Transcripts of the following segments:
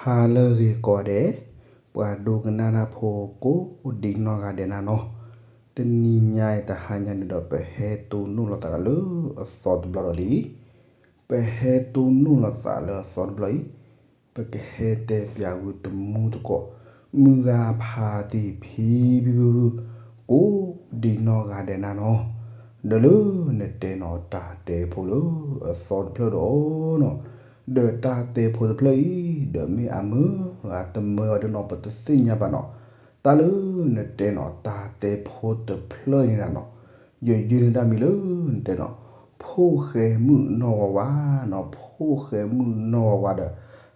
ဟါလၢအဂ့ၤကိးဂၤဒဲး, ပှၤဒိကနၣ်တၢ်ဖိကိးဒံနီၢ်ဂၤဒဲးနၤနီၤ, တနံၤညါအံၤတဟါညါန့ၣ်ဒီး ပဟဲတိၢ်နီၣ်လိာ်သးလၢအသီတဘျီဒီးလံ. ပဟဲတိၢ်နီၣ်လိာ်သးလၢအသီတဘျီအံၤ, ပကဟဲတဲပၠးဂုာ်တမူတကိး, မုၢ်ဂၤဖးတံၢ်ဖံဖုဖု ကိးဒံနီၢ်ဂၤဒဲးနၤနီၤ, ဒီးလၢနတဲနီၤတၢ်တဲဖိလၢအသီတဖျၢၣ်ဒီးနီၤ, ဒီးတၢ်တဲဖိတဖျၢၣ်အံၤ ဒီးမ့ၢ်အမုာ်အတမုာ်အီၤဒ်နီၤ ပတသ့ၣ်ညါဘၣ်နီၤ, တၢ်လၢနတဲနီၤတၢ်တဲဖိတဖျၢၣ်န့ၣ်နၤနီၤ, ယယုၢ်န့ၢ်ဒၣ်မံၤလၢနတဲနီၤ, ဖိၣ်ဃဲမုၣ်နီၢ်ဝါဝါနီၤ, ဖိၣ်ဃဲမုၣ်နီၢ်ဝါဝါဒီး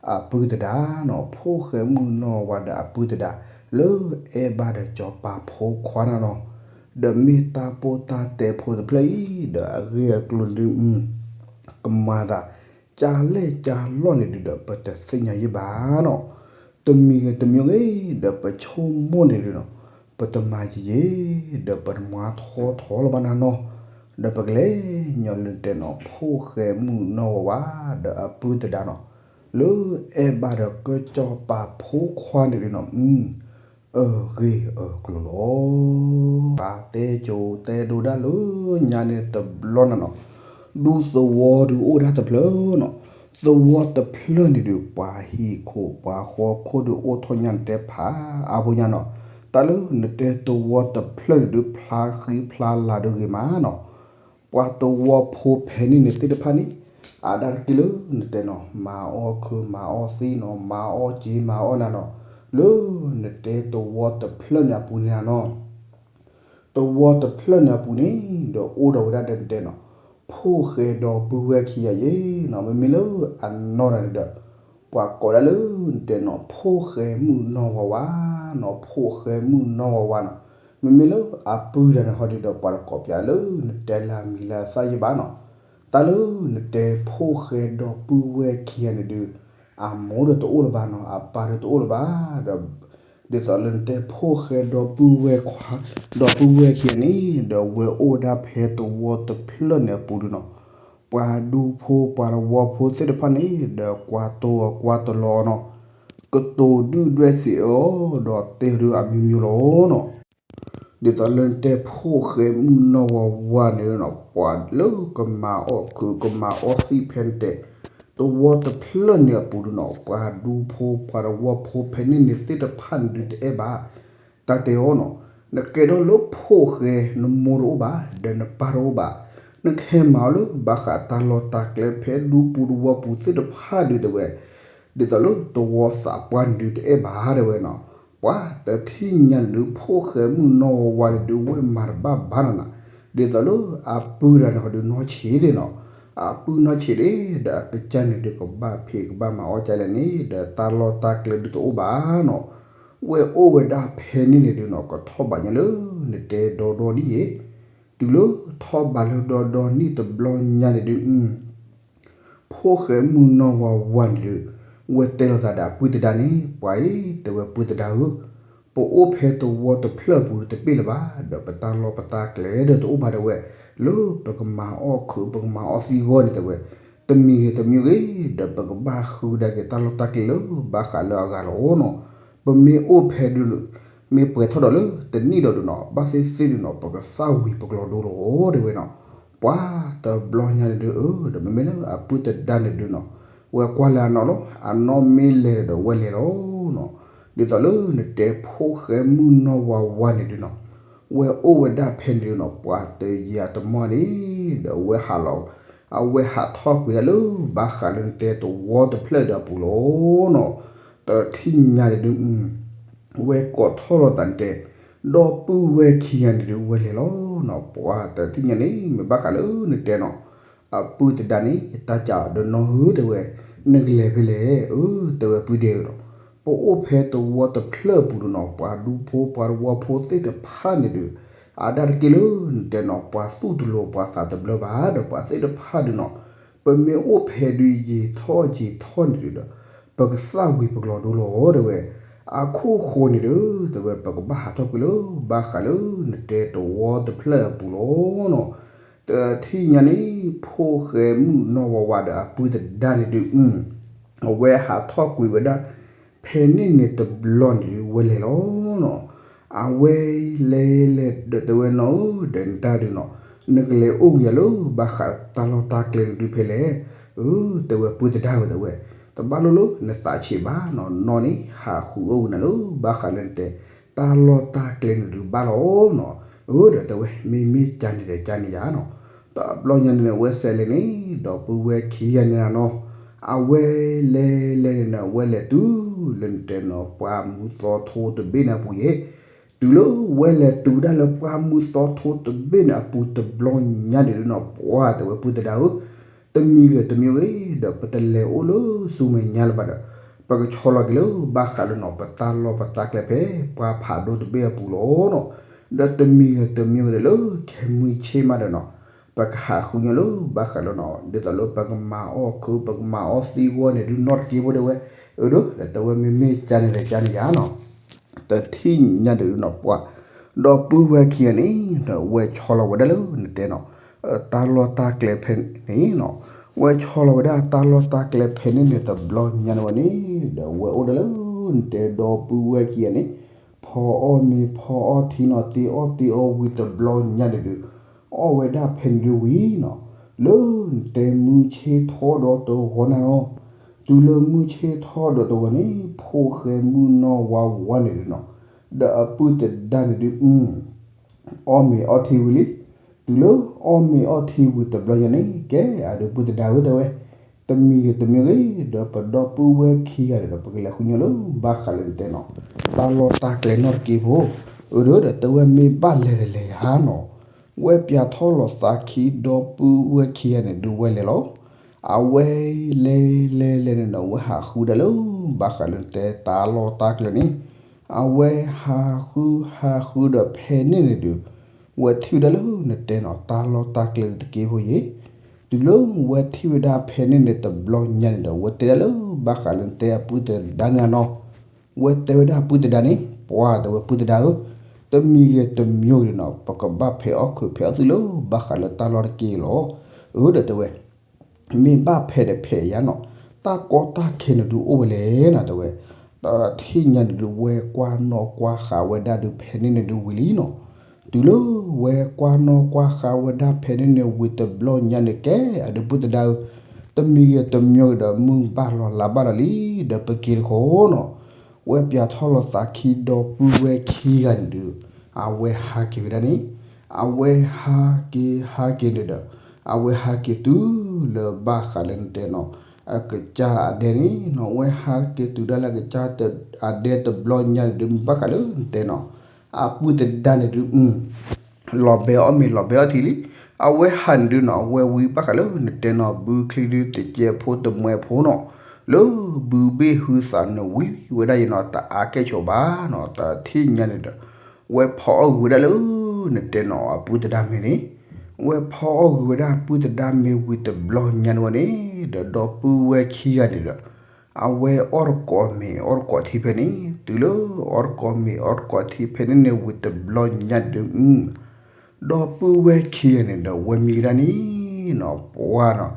အပုၢ်တဒါနီၤ, ဖိၣ်ဃဲမုၣ်နီၢ်ဝါဝါဒီးအပုၢ်တဒါ လၢအဲၣ်ဘၣ်ဒီးစီၤပၤဖိခွါနၤနီၤ, ဒီးမ့ၢ်တၢ်ပိၢ်တၢ်တဲဖိတဖျၢၣ်အံၤ ဒီးအဂ့ၢ်အကျိၤန့ၣ်ဒုး ကမၤသး ကၢ်လဲၢ်ကၢ်လီၢ်န့ၣ်ဒုးဒီး ပတသ့ၣ်ညါယံၣ်ဘၣ်နီၤ, တမံၤဂ့ၤတမံၤဂ့ၤ ဒီးပဆိကမိၣ်န့ၣ်ဒုးနီၤ, ပတမၤယံာ်ယံာ် ဒီးပတမၤထီထီလၢၤဘၣ်နၤနီၤ, ဒီးပကလဲၤညီလၢနတဲနီၤ ဖိၣ်ဃဲမုၣ်နီၢ်ဝါဝါ ဒီးအပုၢ်တဒါနီၤ, လၢအဲၣ်ဘၣ်ဒီးကစီၤပၤဖိခွါန့ၣ်ဒုးနီၤ, အဂ့ၢ်အကျိၤလီၤ. ပတဲကိတဲဒိဒၣ်လၢညါန့ၣ်တဘျီနၤနီၤ, ဒူသဝီဒုးအိၣ်ဒၣ်တဖျၢၣ်နီၤ, သဝီတဖျၢၣ်န့ၣ်ဒုး ပှၤဟံၣ်ခိၣ်ပှၤဃီခိၣ်ဒုးအိၣ်ထီၣ်ညါနတဲဖးအါဖိညါနီၤ, တၢ်လၢနတဲသဝီတဖျၢၣ်န့ၣ်ဒုး ဖျါဃံဖျါလၤဒုးဂ့ၤမးနီၤ, ပှၤသဝီဖိဖဲန့ၣ်န့ၣ်သ့ၣ်တဖၣ်န့ၣ်, အါဒၣ်တက့ၢ်လၢနတဲနီၤ မၤအီၣ်ခုးမၤအီၣ်သံနီၤ, မၤအီၣ်က့ၤမၤအီၣ်နၤနီၤ, လၢနတဲသဝီတဖျၢၣ်န့ၣ်အပူၤန့ၣ်နၤနီၤ, သဝီတဖျၢၣ်န့ၣ်အပူၤန့ၣ် ဒီးအိၣ်ဒီးဝဲဒၣ်ဒီးနတဲနီၤ, ဖိၣ်ဃဲဒီပုၢ်ဝဲၢ်ခံဂၤယဲနီၤ, မ့မ့ၢ်လၢအနီၢ်တဂၤန့ၣ်ဒီး ပှၤကိးဒၣ်လၢနတဲနီၤ ဖိၣ်ဃဲမုၣ်နီၢ်ဝါဝါနီၤ, ဖိၣ်ဃဲမုၣ်နီၢ်ဝါဝါနီၤ, မ့မ့ၢ်လၢအပုၢ်တဂၤန့ၣ်ဟီဒုးဒီး ပှၤတကိးပၠးလၢနတဲလၢအမံၤလၢအသၣ်ယံၣ်ဘၣ်နီၤ, တၢ်လၢနတဲဖိၣ်ဃဲဒီပုၢ်ဝဲၢ်ခံဂၤန့ၣ်ဒုး အမိၢ်ဒီးတအိၣ်လၢၤဘၣ်နီၤ, အပၢ်ဒီးတအိၣ်လၢၤဘၣ်ဒီး ဒ်သိးလၢနတဲဖိၣ်ဃဲဒီပုၢ်ဝဲၢ်ခွါ ဒီပုၢ်ဝဲၢ်ခံဂၤန့ၣ် ဒီးဝဲအိၣ်ဝဲဒၣ်ဖဲသဝီတဖျၢၣ်န့ၣ်အပူၤဒုးနီၤ, ပှၤဒူဖိပှၤသဝီဖိသ့ၣ်တဖၣ်န့ၣ် ဒီးကွၢ်တိၢ်အီၤကွၢ်တလီၤအီၤနီၤ, ကတိၤဒုၣ်ဒွဲၣ်စံးအီၤ ဒီးတဲဒုးအမျိုးမျိုးလီၤနီၤ. ဒ်သိးလၢနတဲဖိၣ်ဃဲမုၣ်နီၢ်ဝါဝါန့ၣ်နီၤ, ပှၤလၢကမၤအီၣ်ခုးကမၤအီၣ်သံဖဲနတဲ သဝီတဖျၢၣ်န့ၣ်အပူၤဒုးနီၤ, ပှၤဒူဖိပှၤသဝီဖိဖဲန့ၣ်န့ၣ်သ့ၣ်တဖၣ်န့ၣ်ဒုးတအဲၣ်ဘၣ်, တၢ်တဲအီၤနီၤ, နကဲထီၣ်လၢဖိၣ်ဃဲ နမိၢ်တအိၣ်ဘၣ် ဒီးနပၢ်တအိၣ်ဘၣ်, နကဟဲမၤအီၤလၢဘၣ်ဃးတၢ်လီၢ်တၢ်ကျဲဖဲဒူပူၤသဝီပူၤသ့ၣ်တဖၣ်ဒုးတဲဝဲ, ဒ်သိးလၢသဝီသးပှၢ်န့ၣ်ဒုးတအဲၣ်ဘၣ်တဲဝဲနီၤ, ပှၤတထံၣ်ညါန့ၣ်ဒုး ဖိၣ်ဃဲမုၣ်နီၢ်ဝါဝါန့ၣ်ဒုး ဝဲမၤတဘၣ်ဘၣ်နီၤနီၤ, ဒ်သိးလၢအပုၢ်တဂၤန့ၣ်ဟီဒုးနီၢ်ဆံးဒၣ်နီၤ, အပုၢ်နီၢ်ဆံးဒၣ်ဒီးအကစၢ်န့ၣ်ဒုးကဘၣ်ဖံးကဘၣ်မၤအီၣ်ကလဲၣ်န့ၣ် ဒီးတၢ်လီၢ်တၢ်ကျဲဒုးတအိၣ်ဘၣ်နီၤ, ဝဲအိၣ်ဝဲဒၣ်ဖဲန့ၣ်န့ၣ်ဒုးနီၤ ကထီၣ်ဘးညါလၢနတဲဒီဒီနံၣ်ယဲ, တုၤလၢထီၣ်ဘးလၢဒီဒီနံၣ်တဘျီညါန့ၣ်ဒုး ဖိၣ်ဃဲမုၣ်နီၢ်ဝါဝါန့ၣ်ဒုး ဝဲတဲလိာ်သးဒီးအပုၢ်တဒါန့ၣ် ပှၤအံၤတဲဝဲပုၢ်တဒါဧၢ, ပအိၣ်ဖဲသဝီတဖျၢၣ်အပူၤတပ့ၢ်လၢၤဘၣ်, ဒီးပတၢ်လီၢ်ပတၢ်ကျဲဒီးတအိၣ်ဘၣ်တဲဝဲ, လၢပကမၤအီၣ်ခုးပကမၤအီၣ်သံအဂီၢ်န့ၣ်တဲဝဲ, တမံၤဂ့ၤတမံၤဂ့ၤ ဒီးပကဘၣ်ဃုဒၣ်က့ၤတၢ်လီၢ်တၢ်ကျဲလၢဘၣ်ဃးလၢအဂၤလီၤနီၤ, ပမ့ၢ်အိၣ်ဖဲဒုး မ့ၢ်ပှဲၤထီၣ်ဒီးလၢတနံၣ်ဒီးဒုးနီၤ ဘၣ်သ့ၣ်သ့ၣ်ဒုးနီၤ ပကသၣ်ဝံၤပကလီၤဒိလီၤတဲဝဲနီၤ, ပှၤတဘျီညါန့ၣ်ဒုး ဒီးမ့မ့ၢ်လၢအပုၢ်တဒါန့ၣ်ဒုးနီၤ ဝဲကွၢ်လၢအနီၢ်လီၤ အနီၢ်မ့ၢ်လဲၤဒီးဝဲလဲၤလီၤနီၤ, ဒ်သိးလၢနတဲဖိၣ်ဃဲမုၣ်နီၢ်ဝါဝါန့ၣ်ဒုးနီၤ ဝဲအိၣ်ဝဲဒၣ်ဖဲန့ၣ်ဒုးနီၤ ပှၤတယံာ်တမီၢ်န့ၣ် ဒီးဝဲဟးလီၤ အဝဲဟးထီၣ်ကွံာ်ဒၣ်လၢဘၣ်ဃးလၢနတဲသဝီတဖျၢၣ်ဒီးအပူၤလီၤနီၤ, တထံၣ်ညါန့ၣ်ဒုး ဝဲကိးထီၣ်လိာ်သးနတဲ ဒီပုၢ်ဝဲၢ်ခံဂၤန့ၣ်ဒုးဝဲလဲၤလီၤနီၤ, ပှၤတထံၣ်ညါန့ၣ် မ့ၢ်ဘၣ်ဃးလၢနတဲနီၤ အပုၢ်တဒါန့ၣ် တၢ်စးဒီးနီၢ်ဧၢတဲဝဲ, နကလဲၤဖဲလဲၣ် အၢ တဲဝဲပုၢ်ဒဲးဧၢနီၤ, ပအိၣ်ဖဲသဝီတဖျၢၣ်အပူၤဒုးနီၤ ပှၤဒူဖိပှၤသဝီဖိသ့ၣ်တဖၣ်န့ၣ်ဒုး အါဒၣ်တက့ၢ်လၢနတဲနီၤ ပှၤသူၣ်တလိၤပှၤသးတဘျၢဘၣ် ဒီးပှၤသ့ၣ်တဖၣ်ဒုးနီၤ ပမ့ၢ်အိၣ်ဖဲဒုးယံာ်ထီၣ်ယံာ်ထီၣ်န့ၣ်ဒုးဒီး ပကသၣ်ဝံၤပကလီၤဒိလီၤတဲဝဲ, အခိၣ်ဃိန့ၣ်ဒုး တဲဝဲ ပကဘၣ်ဟးထီၣ်ကွံာ်လၢဘၣ်ဃးလၢနတဲသဝီတဖျၢၣ်အပူၤလီၤနီၤ, တထံၣ်ညါန့ၣ် ဖိၣ်ဃဲမုၣ်နီၢ်ဝါဝါဒီးအပုၢ်တဒါန့ၣ်ဒုး အဝဲဟးထီၣ်ကွံာ်ဝဲဒၣ် ဖဲန့ၣ်န့ၣ်တဘျီန့ၣ်ဒုးဝဲလဲၤလီၤနီၤ. အဝဲလဲၤလဲၤဒီးတဲဝဲနီၢ်ဧၢ ဒီးနတၢ်ဒုးနီၤ, နကလဲၤအိၣ်ကယၤလၢဘၣ်ဃးတၢ်လီၢ်တၢ်ကျဲန့ၣ်ဒုးဖဲလဲၣ်. အၢ တဲဝဲပုၢ်သဒါဧၢ တဲဝဲ, တဘၣ်လိၣ်လၢနသးဆံးဘၣ်နီၤ, နီၢ်န့ၣ်ဟးဃုအီၣ်ဝံၤနၤလၢဘၣ်ဃးလၢနတဲ တၢ်လီၢ်တၢ်ကျဲန့ၣ်ဒုးဘၣ်လီၤနီၤ. အၢ ဒီးတဲဝဲ မ့မ့ၢ်ကန့ၣ်ဒီးကန့ၣ်ယၤနီၤ. တဘျီညါန့ၣ်န့ၣ် အဝဲစဲးလဲၤန့ၣ် ဒီပုၢ်ဝဲၢ်ခံဂၤန့ၣ်နီၤ, အဝဲလဲၤလဲၤန့ၣ်န့ၣ် အဝဲလဲၤတုၤလၢနတဲနီၤ ပှၢ်မုၢ်သီထိတဘ့ၣ်န့ၣ်အပူၤယဲ, တုၤလၢဝဲလဲၤတုၤဒၣ်လၢပှၢ်မုၢ်သီထိတဘ့ၣ်န့ၣ်အပူၤတဘျီညါန့ၣ်ဒုးနီၤ ပှၢ်တဲဝဲပုၢ်သဒါဧၢ တမံၤဂ့ၤတမံၤဂ့ၤ ဒီးပတလဲၤအိၣ်လၢဆူမဲာ်ညါလၢၤဘၣ်ဒီး ပကဆီလီၤက့ၤလၢဘၣ်ဃးလၢနီၤ ပတၢ်လီၢ်ပတၢ်ကျဲဖဲပှၢ်ဖးဒိၣ်တဘ့ၣ်အပူၤလီၤနီၤ. ဒီးတမံၤဂ့ၤတမံၤဂ့ၤဒီးလၢခဲမုၢ်ဆ့ၣ်မးဒီးနီၤ ပကဟးဃုညီလၢဘၣ်ဃးလၢနီၤ ဒ်သိးလၢပကမၤအီၣ်ခု ပကမၤအီၣ်သံဂီၢ်န့ၣ်ဒုးနီတက့ၢ်ဖိတဲဝဲ, အၢ ဒီးတဲဝဲမ့မ့ၢ်ကန့ၣ်ဒီးကန့ၣ်ယၤနီၤ. တထံၣ်ညါန့ၣ်ဒုးနီၤ ပှၢ် ဒီပုၢ်ဝဲၢ်ခံဂၤန့ၣ် ဒီးဝဲဆီလီၤဝဲဒၣ်လၢနတဲနီၤ တၢ်လီၢ်တၢ်ကျဲဖဲန့ၣ်နီၤ, ဝဲဆီလီၤဝဲဒၣ်တၢ်လီၢ်တၢ်ကျဲဖဲန့ၣ်န့ၣ်တဘျီညါန့ၣ်ဝဲန့ၣ် ဒီးဝဲအိၣ်ဒၣ်လၢနတဲဒီပုၢ်ဝဲၢ်ခံဂၤန့ၣ် ဖီအီၣ်မ့ၤဖီအီၣ်ထံနီၤ တ့အီၣ်တ့အီဝံၤတဘျီညါန့ၣ်ဒုး အီၣ်ဝဲဒၣ်ဖဲန့ၣ်ဒုးဝံၤနီၤ, လၢနတဲမုၢ်ဆ့ၣ်ထီၣ်ဒီးတဂီၤနၤနီၤ, တုၤလၢမုၢ်ဆ့ၣ်ထီၣ်ဒီးတဂီၤန့ၣ် ဖိၣ်ဃဲမုၢ်နီၢ်ဝါဝါန့ၣ်ဒုးနီၤ, ဒီးအပုၢ်သဒါန့ၣ်ဒုး အီၣ်မ့ၤအီထံဝံၤလံ. တုၤလၢအီၣ်မ့ၤအီထံဝံၤတဘျီညါန့ၣ် ကဲအဒုးပုၢ်သဒါဧၢတဲဝဲ, တမံၤဂ့ၤတမံၤဂ့ၤ ဒီးပဒီပုၢ်ဝဲၢ်ခံဂၤန့ၣ်ဒီး ပကလဲၤဃုညီလၢဘၣ်ဃးလၢနတဲနီၤ တၢ်လီၢ်တၢ်ကျဲနီတက့ၢ်ဖိ, အၢ ဒီးတဲဝဲမ့ၢ်ဘၣ်လဲၤဒီးလဲၤယၤနီၤ, ဝဲပၠးထီၣ်လိာ်သးခံဒီပုၢ်ဝဲၢ်ခံဂၤန့ၣ်ဒုးဝဲလဲၤလီၤ. အဝဲလဲၤလဲၤလဲၤန့ၣ်ဒီး ဝဲဟးဃုဒၣ်လၢဘၣ်ဃးလၢနတဲတၢ်လီၢ်တၢ်ကျဲန့ၣ်, အဝဲဟးဃုဟးဃုဒီးဖဲန့ၣ်န့ၣ်ဒုး ဝဲထံၣ်ဝဲဒၣ်လၢနတဲနီၤ တၢ်လီၢ်တၢ်ကျဲတက့ၢ်ဖိယဲ, တုၤလၢဝဲထံၣ်ဝဲဒၣ်ဖဲန့ၣ်န့ၣ်တဘျီညါန့ၣ်ဒီး ဝဲတဲဒၣ်လၢဘၣ်ဃးလၢနတဲအပုၢ်သဒါန့ၣ်နီၤ, ဝဲတဲဝဲဒၣ်ပုၢ်သဒါန့ၣ် ပှၤတဲဝဲပုၢ်သဒါဧၢ, တမံၤဂ့ၤတမံၤဂ့ၤန့ၣ်နီၤ ပကဘၣ်ဖဲးအီၣ်ခုးဖဲးအီၣ်သံလၢဘၣ်ဃးလၢတၢ်လီၢ်တက့ၢ်လီၤ. အၢ ဒီးတဲဝဲ မ့ၢ်ဘၣ်ဖဲးဒီးဖဲးယၤနီၤ, တၢ်ကီတၢ်ခဲန့ၣ်ဒုးအိၣ်ဝဲလဲၣ်နီၤတဲဝဲ, တထံၣ်ညါန့ၣ်ဒုး ဝဲကွၢ်နီၣ်ကွၢ်ဃာ်ဝဲဒၣ်ဒုးဖဲန့ၣ်န့ၣ်ဒုးဝံၤလံနီၤ, တုၤလၢဝဲကွၢ်နီၣ်ကွၢ်ဃာ်ဝဲဒၣ်ဖဲန့ၣ်န့ၣ်ဝံၤတဘျီညါန့ၣ် ကဲအဒုးပုၢ်သဒါဧၢ, တမံၤဂ့ၤတမံၤဂ့ၤဒီး မုၢ်ဘၣ်လီၤလါဘၣ်လီၤလံ ဒီးပက့ၤတခီနီၤ, ဝဲပၠးထီၣ်လိာ်သးခံဒီပုၢ်ဝဲၢ်ခံဂၤန့ၣ်ဒုး အဝဲဟးက့ၤဝဲဒၣ်န့ၣ်, အဝဲဟးက့ၤဟးက့ၤန့ၣ်ဒီး အဝဲဟးက့ၤတုၤလၢဘၣ်ဃးလၢနတဲနီၤ အကစၢ်အဒဲန့ၣ်နီၤ, အဝဲဟးက့ၤတုၤဒၣ်လၢအကစၢ်အဒဲတဘျီညါန့ၣ်ဒုး မ့ၢ်ဘၣ်ဃးလၢနတဲနီၤ အပုၢ်သဒါန့ၣ်ဒုး လီၤဘဲအီၣ်မ့ၤလီၤဘဲအီထံလံ. အဝဲဟးန့ၣ်ဒုးနီၤ အဝဲဝံဘၣ်ဃးလၢနတဲနီၤ ဘုချံဒုးတကဲးဖိတမှဲးဖိနီၤ, လၢဘုဘ့ၣ်ဟုသးန့ၣ်ဝံဝဲဒၣ်ယဲနီၤ တအါကဲၣ်ဆိးဘၣ်နီၤ, တထံၣ်ညါန့ၣ်ဒီး ဝဲဖီအီၣ်ဂုာ်ဝဲဒၣ်လၢနတဲနီၤအပုၢ်သဒါမ့ၤန့ၣ်, ဝဲဖီအီၣ်ဂုာ်ဝဲဒၣ်ပုၢ်သဒါမ့ၤဝံၤတဘျီညါန့ၣ်ဝဲန့ၣ် ဒီးဒီပုၢ်ဝဲၢ်ခံဂၤန့ၣ်ဒီး အဝဲအီၣ်တကိးမ့ၤအီၣ်တကိးထံဖဲန့ၣ် တုၤလၢအီၣ်တကိးမ့ၤအီၣ်တကိးထံဖဲန့ၣ်န့ၣ်ဝံၤတဘျီညါဒုး ဒီပုၢ်ဝဲၢ်ခံဂၤန့ၣ်ဒီး ဝဲမံဝဲဒၣ်န့ၣ်နီၤ ပှၤ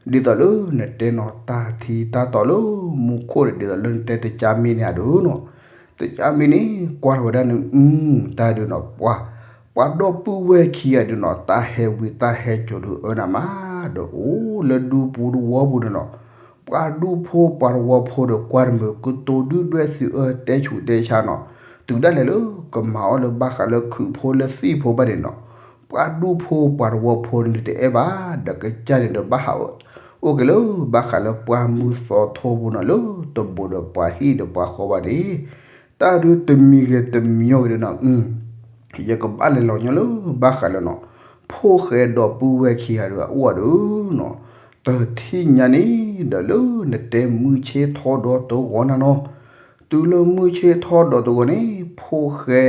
နီၤ, ဒ်သိးလၢနတဲနီၤ တၢ်ထံတၢ်တီလၢမူခိၣ်န့ၣ် ဒ်သိးလၢနတဲတကၢ်မ့ၢ်န့ၣ်အဒုးနီၤ, တကၢ်မ့ၢ်န့ၣ် ကွၢ်ထီၣ်ဝဲဒၣ်န့ၣ် တၢ်ဒုးနီၤ ပှၤ ပှၤဒီပုၢ်ဝဲၢ်ခံဂၤဒုးနီၤ တၢ်ဟဲဝံၤတၢ်ဟဲစိာ်ဒုးအၢနၤမး, ဒီးအိၣ်လၢဒူပူၤတဝီပူၤန့ၣ်နီၤ, ပှၤဒူဖိပှၤတဝီဖိဒီး ကွၢ်တမုာ်ကတိၤဒုၣ်ဒွဲၣ်စံးအၢတဲဆူးတဲဆါနီၤ, တုၤဒၣ်လဲာ်လၢကမၤအီၣ်လၢဘၣ်ဃးလၢခုးဖိလၢသံၣ်ဖိဘၣ်န့ၣ်နီၤ, ပှၤဒူဖိပှၤတဝီဖိန့ၣ်တအဲၣ်ဘၣ်, ဒီးကစၢ်န့ၣ်ဒီးဘၣ်ဟး အိၣ်က့ၤလၢဘၣ်ဃးလၢပှၢ်မုၢ်သီထိပူၤနီၤ လၢတဘူးဒီးပှၤဟံၣ်ဒီးပှၤဃီဘၣ်န့ၣ်, တၢ်ဒုးတမံၤဂ့ၤတမံၤဂ့ၤဒုးနီၤ ယကဘၣ်လဲၤလီၤညီလၢဘၣ်ဃးလၢနီၤ, ဖိၣ်ဃဲဒီပုၢ်ဝဲၢ်ခံဂၤဒုးအအိၣ်အဒုးနီၤ, တထံၣ်ညါန့ၣ်ဒီးလၢနတဲမုၢ်ဆ့ၣ်ထီၣ်ဒီးတဂီၤနၤနီၤ, တုၤလၢမုၢ်ဆ့ၣ်ထီၣ်ဒီးတဂီၤန့ၣ် ဖိၣ်ဃဲ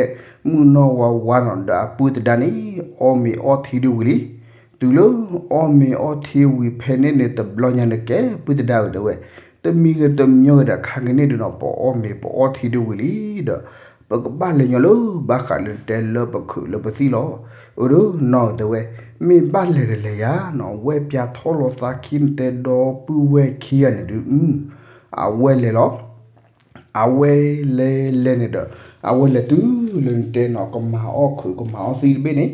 မုၢ်နီၢ်ဝါဝါနီၤ ဒီးအပုၢ်သဒါန့ၣ် အီၣ်မ့ၤအီထံဒုးဝံၤလံ, တုၤလၢအီၣ်မ့ၤအီထံဝံၤဖဲန့ၣ်န့ၣ်တဘျီညါန့ၣ် ကဲပုၢ်သဒါဧၢတဲဝဲ, တမံၤဂ့ၤတမံၤဂ့ၤဒီး ခါကန့ၣ်ဒုးနီၤ ပအီၣ်မ့ၤပအီထံဒုးဝံၤလံဒီး ပကဘၣ်လဲၤညီလၢဘၣ်ဃးလၢနတဲလၢပခုးလၢပသံၣ်လီၤ. အၢ ဒီးနီၢ်ဧၢတဲဝဲ, မ့ၢ်ဘၣ်လဲၤဒီးလဲၤယၤနီၤ, ဝဲပၠးထီၣ်လိာ်သးခံနတဲဒီပုၢ်ဝဲၢ်ခံဂၤန့ၣ်ဒုး အဝဲလဲၤလီၤ. အဝဲလဲၤလဲၤန့ၣ်ဒီး အဝဲလဲၤတုၤလၢနတဲနီၤ ကမၤအီၣ်ခုးကမၤအီၣ်သံတဘ့ၣ်န့ၣ်,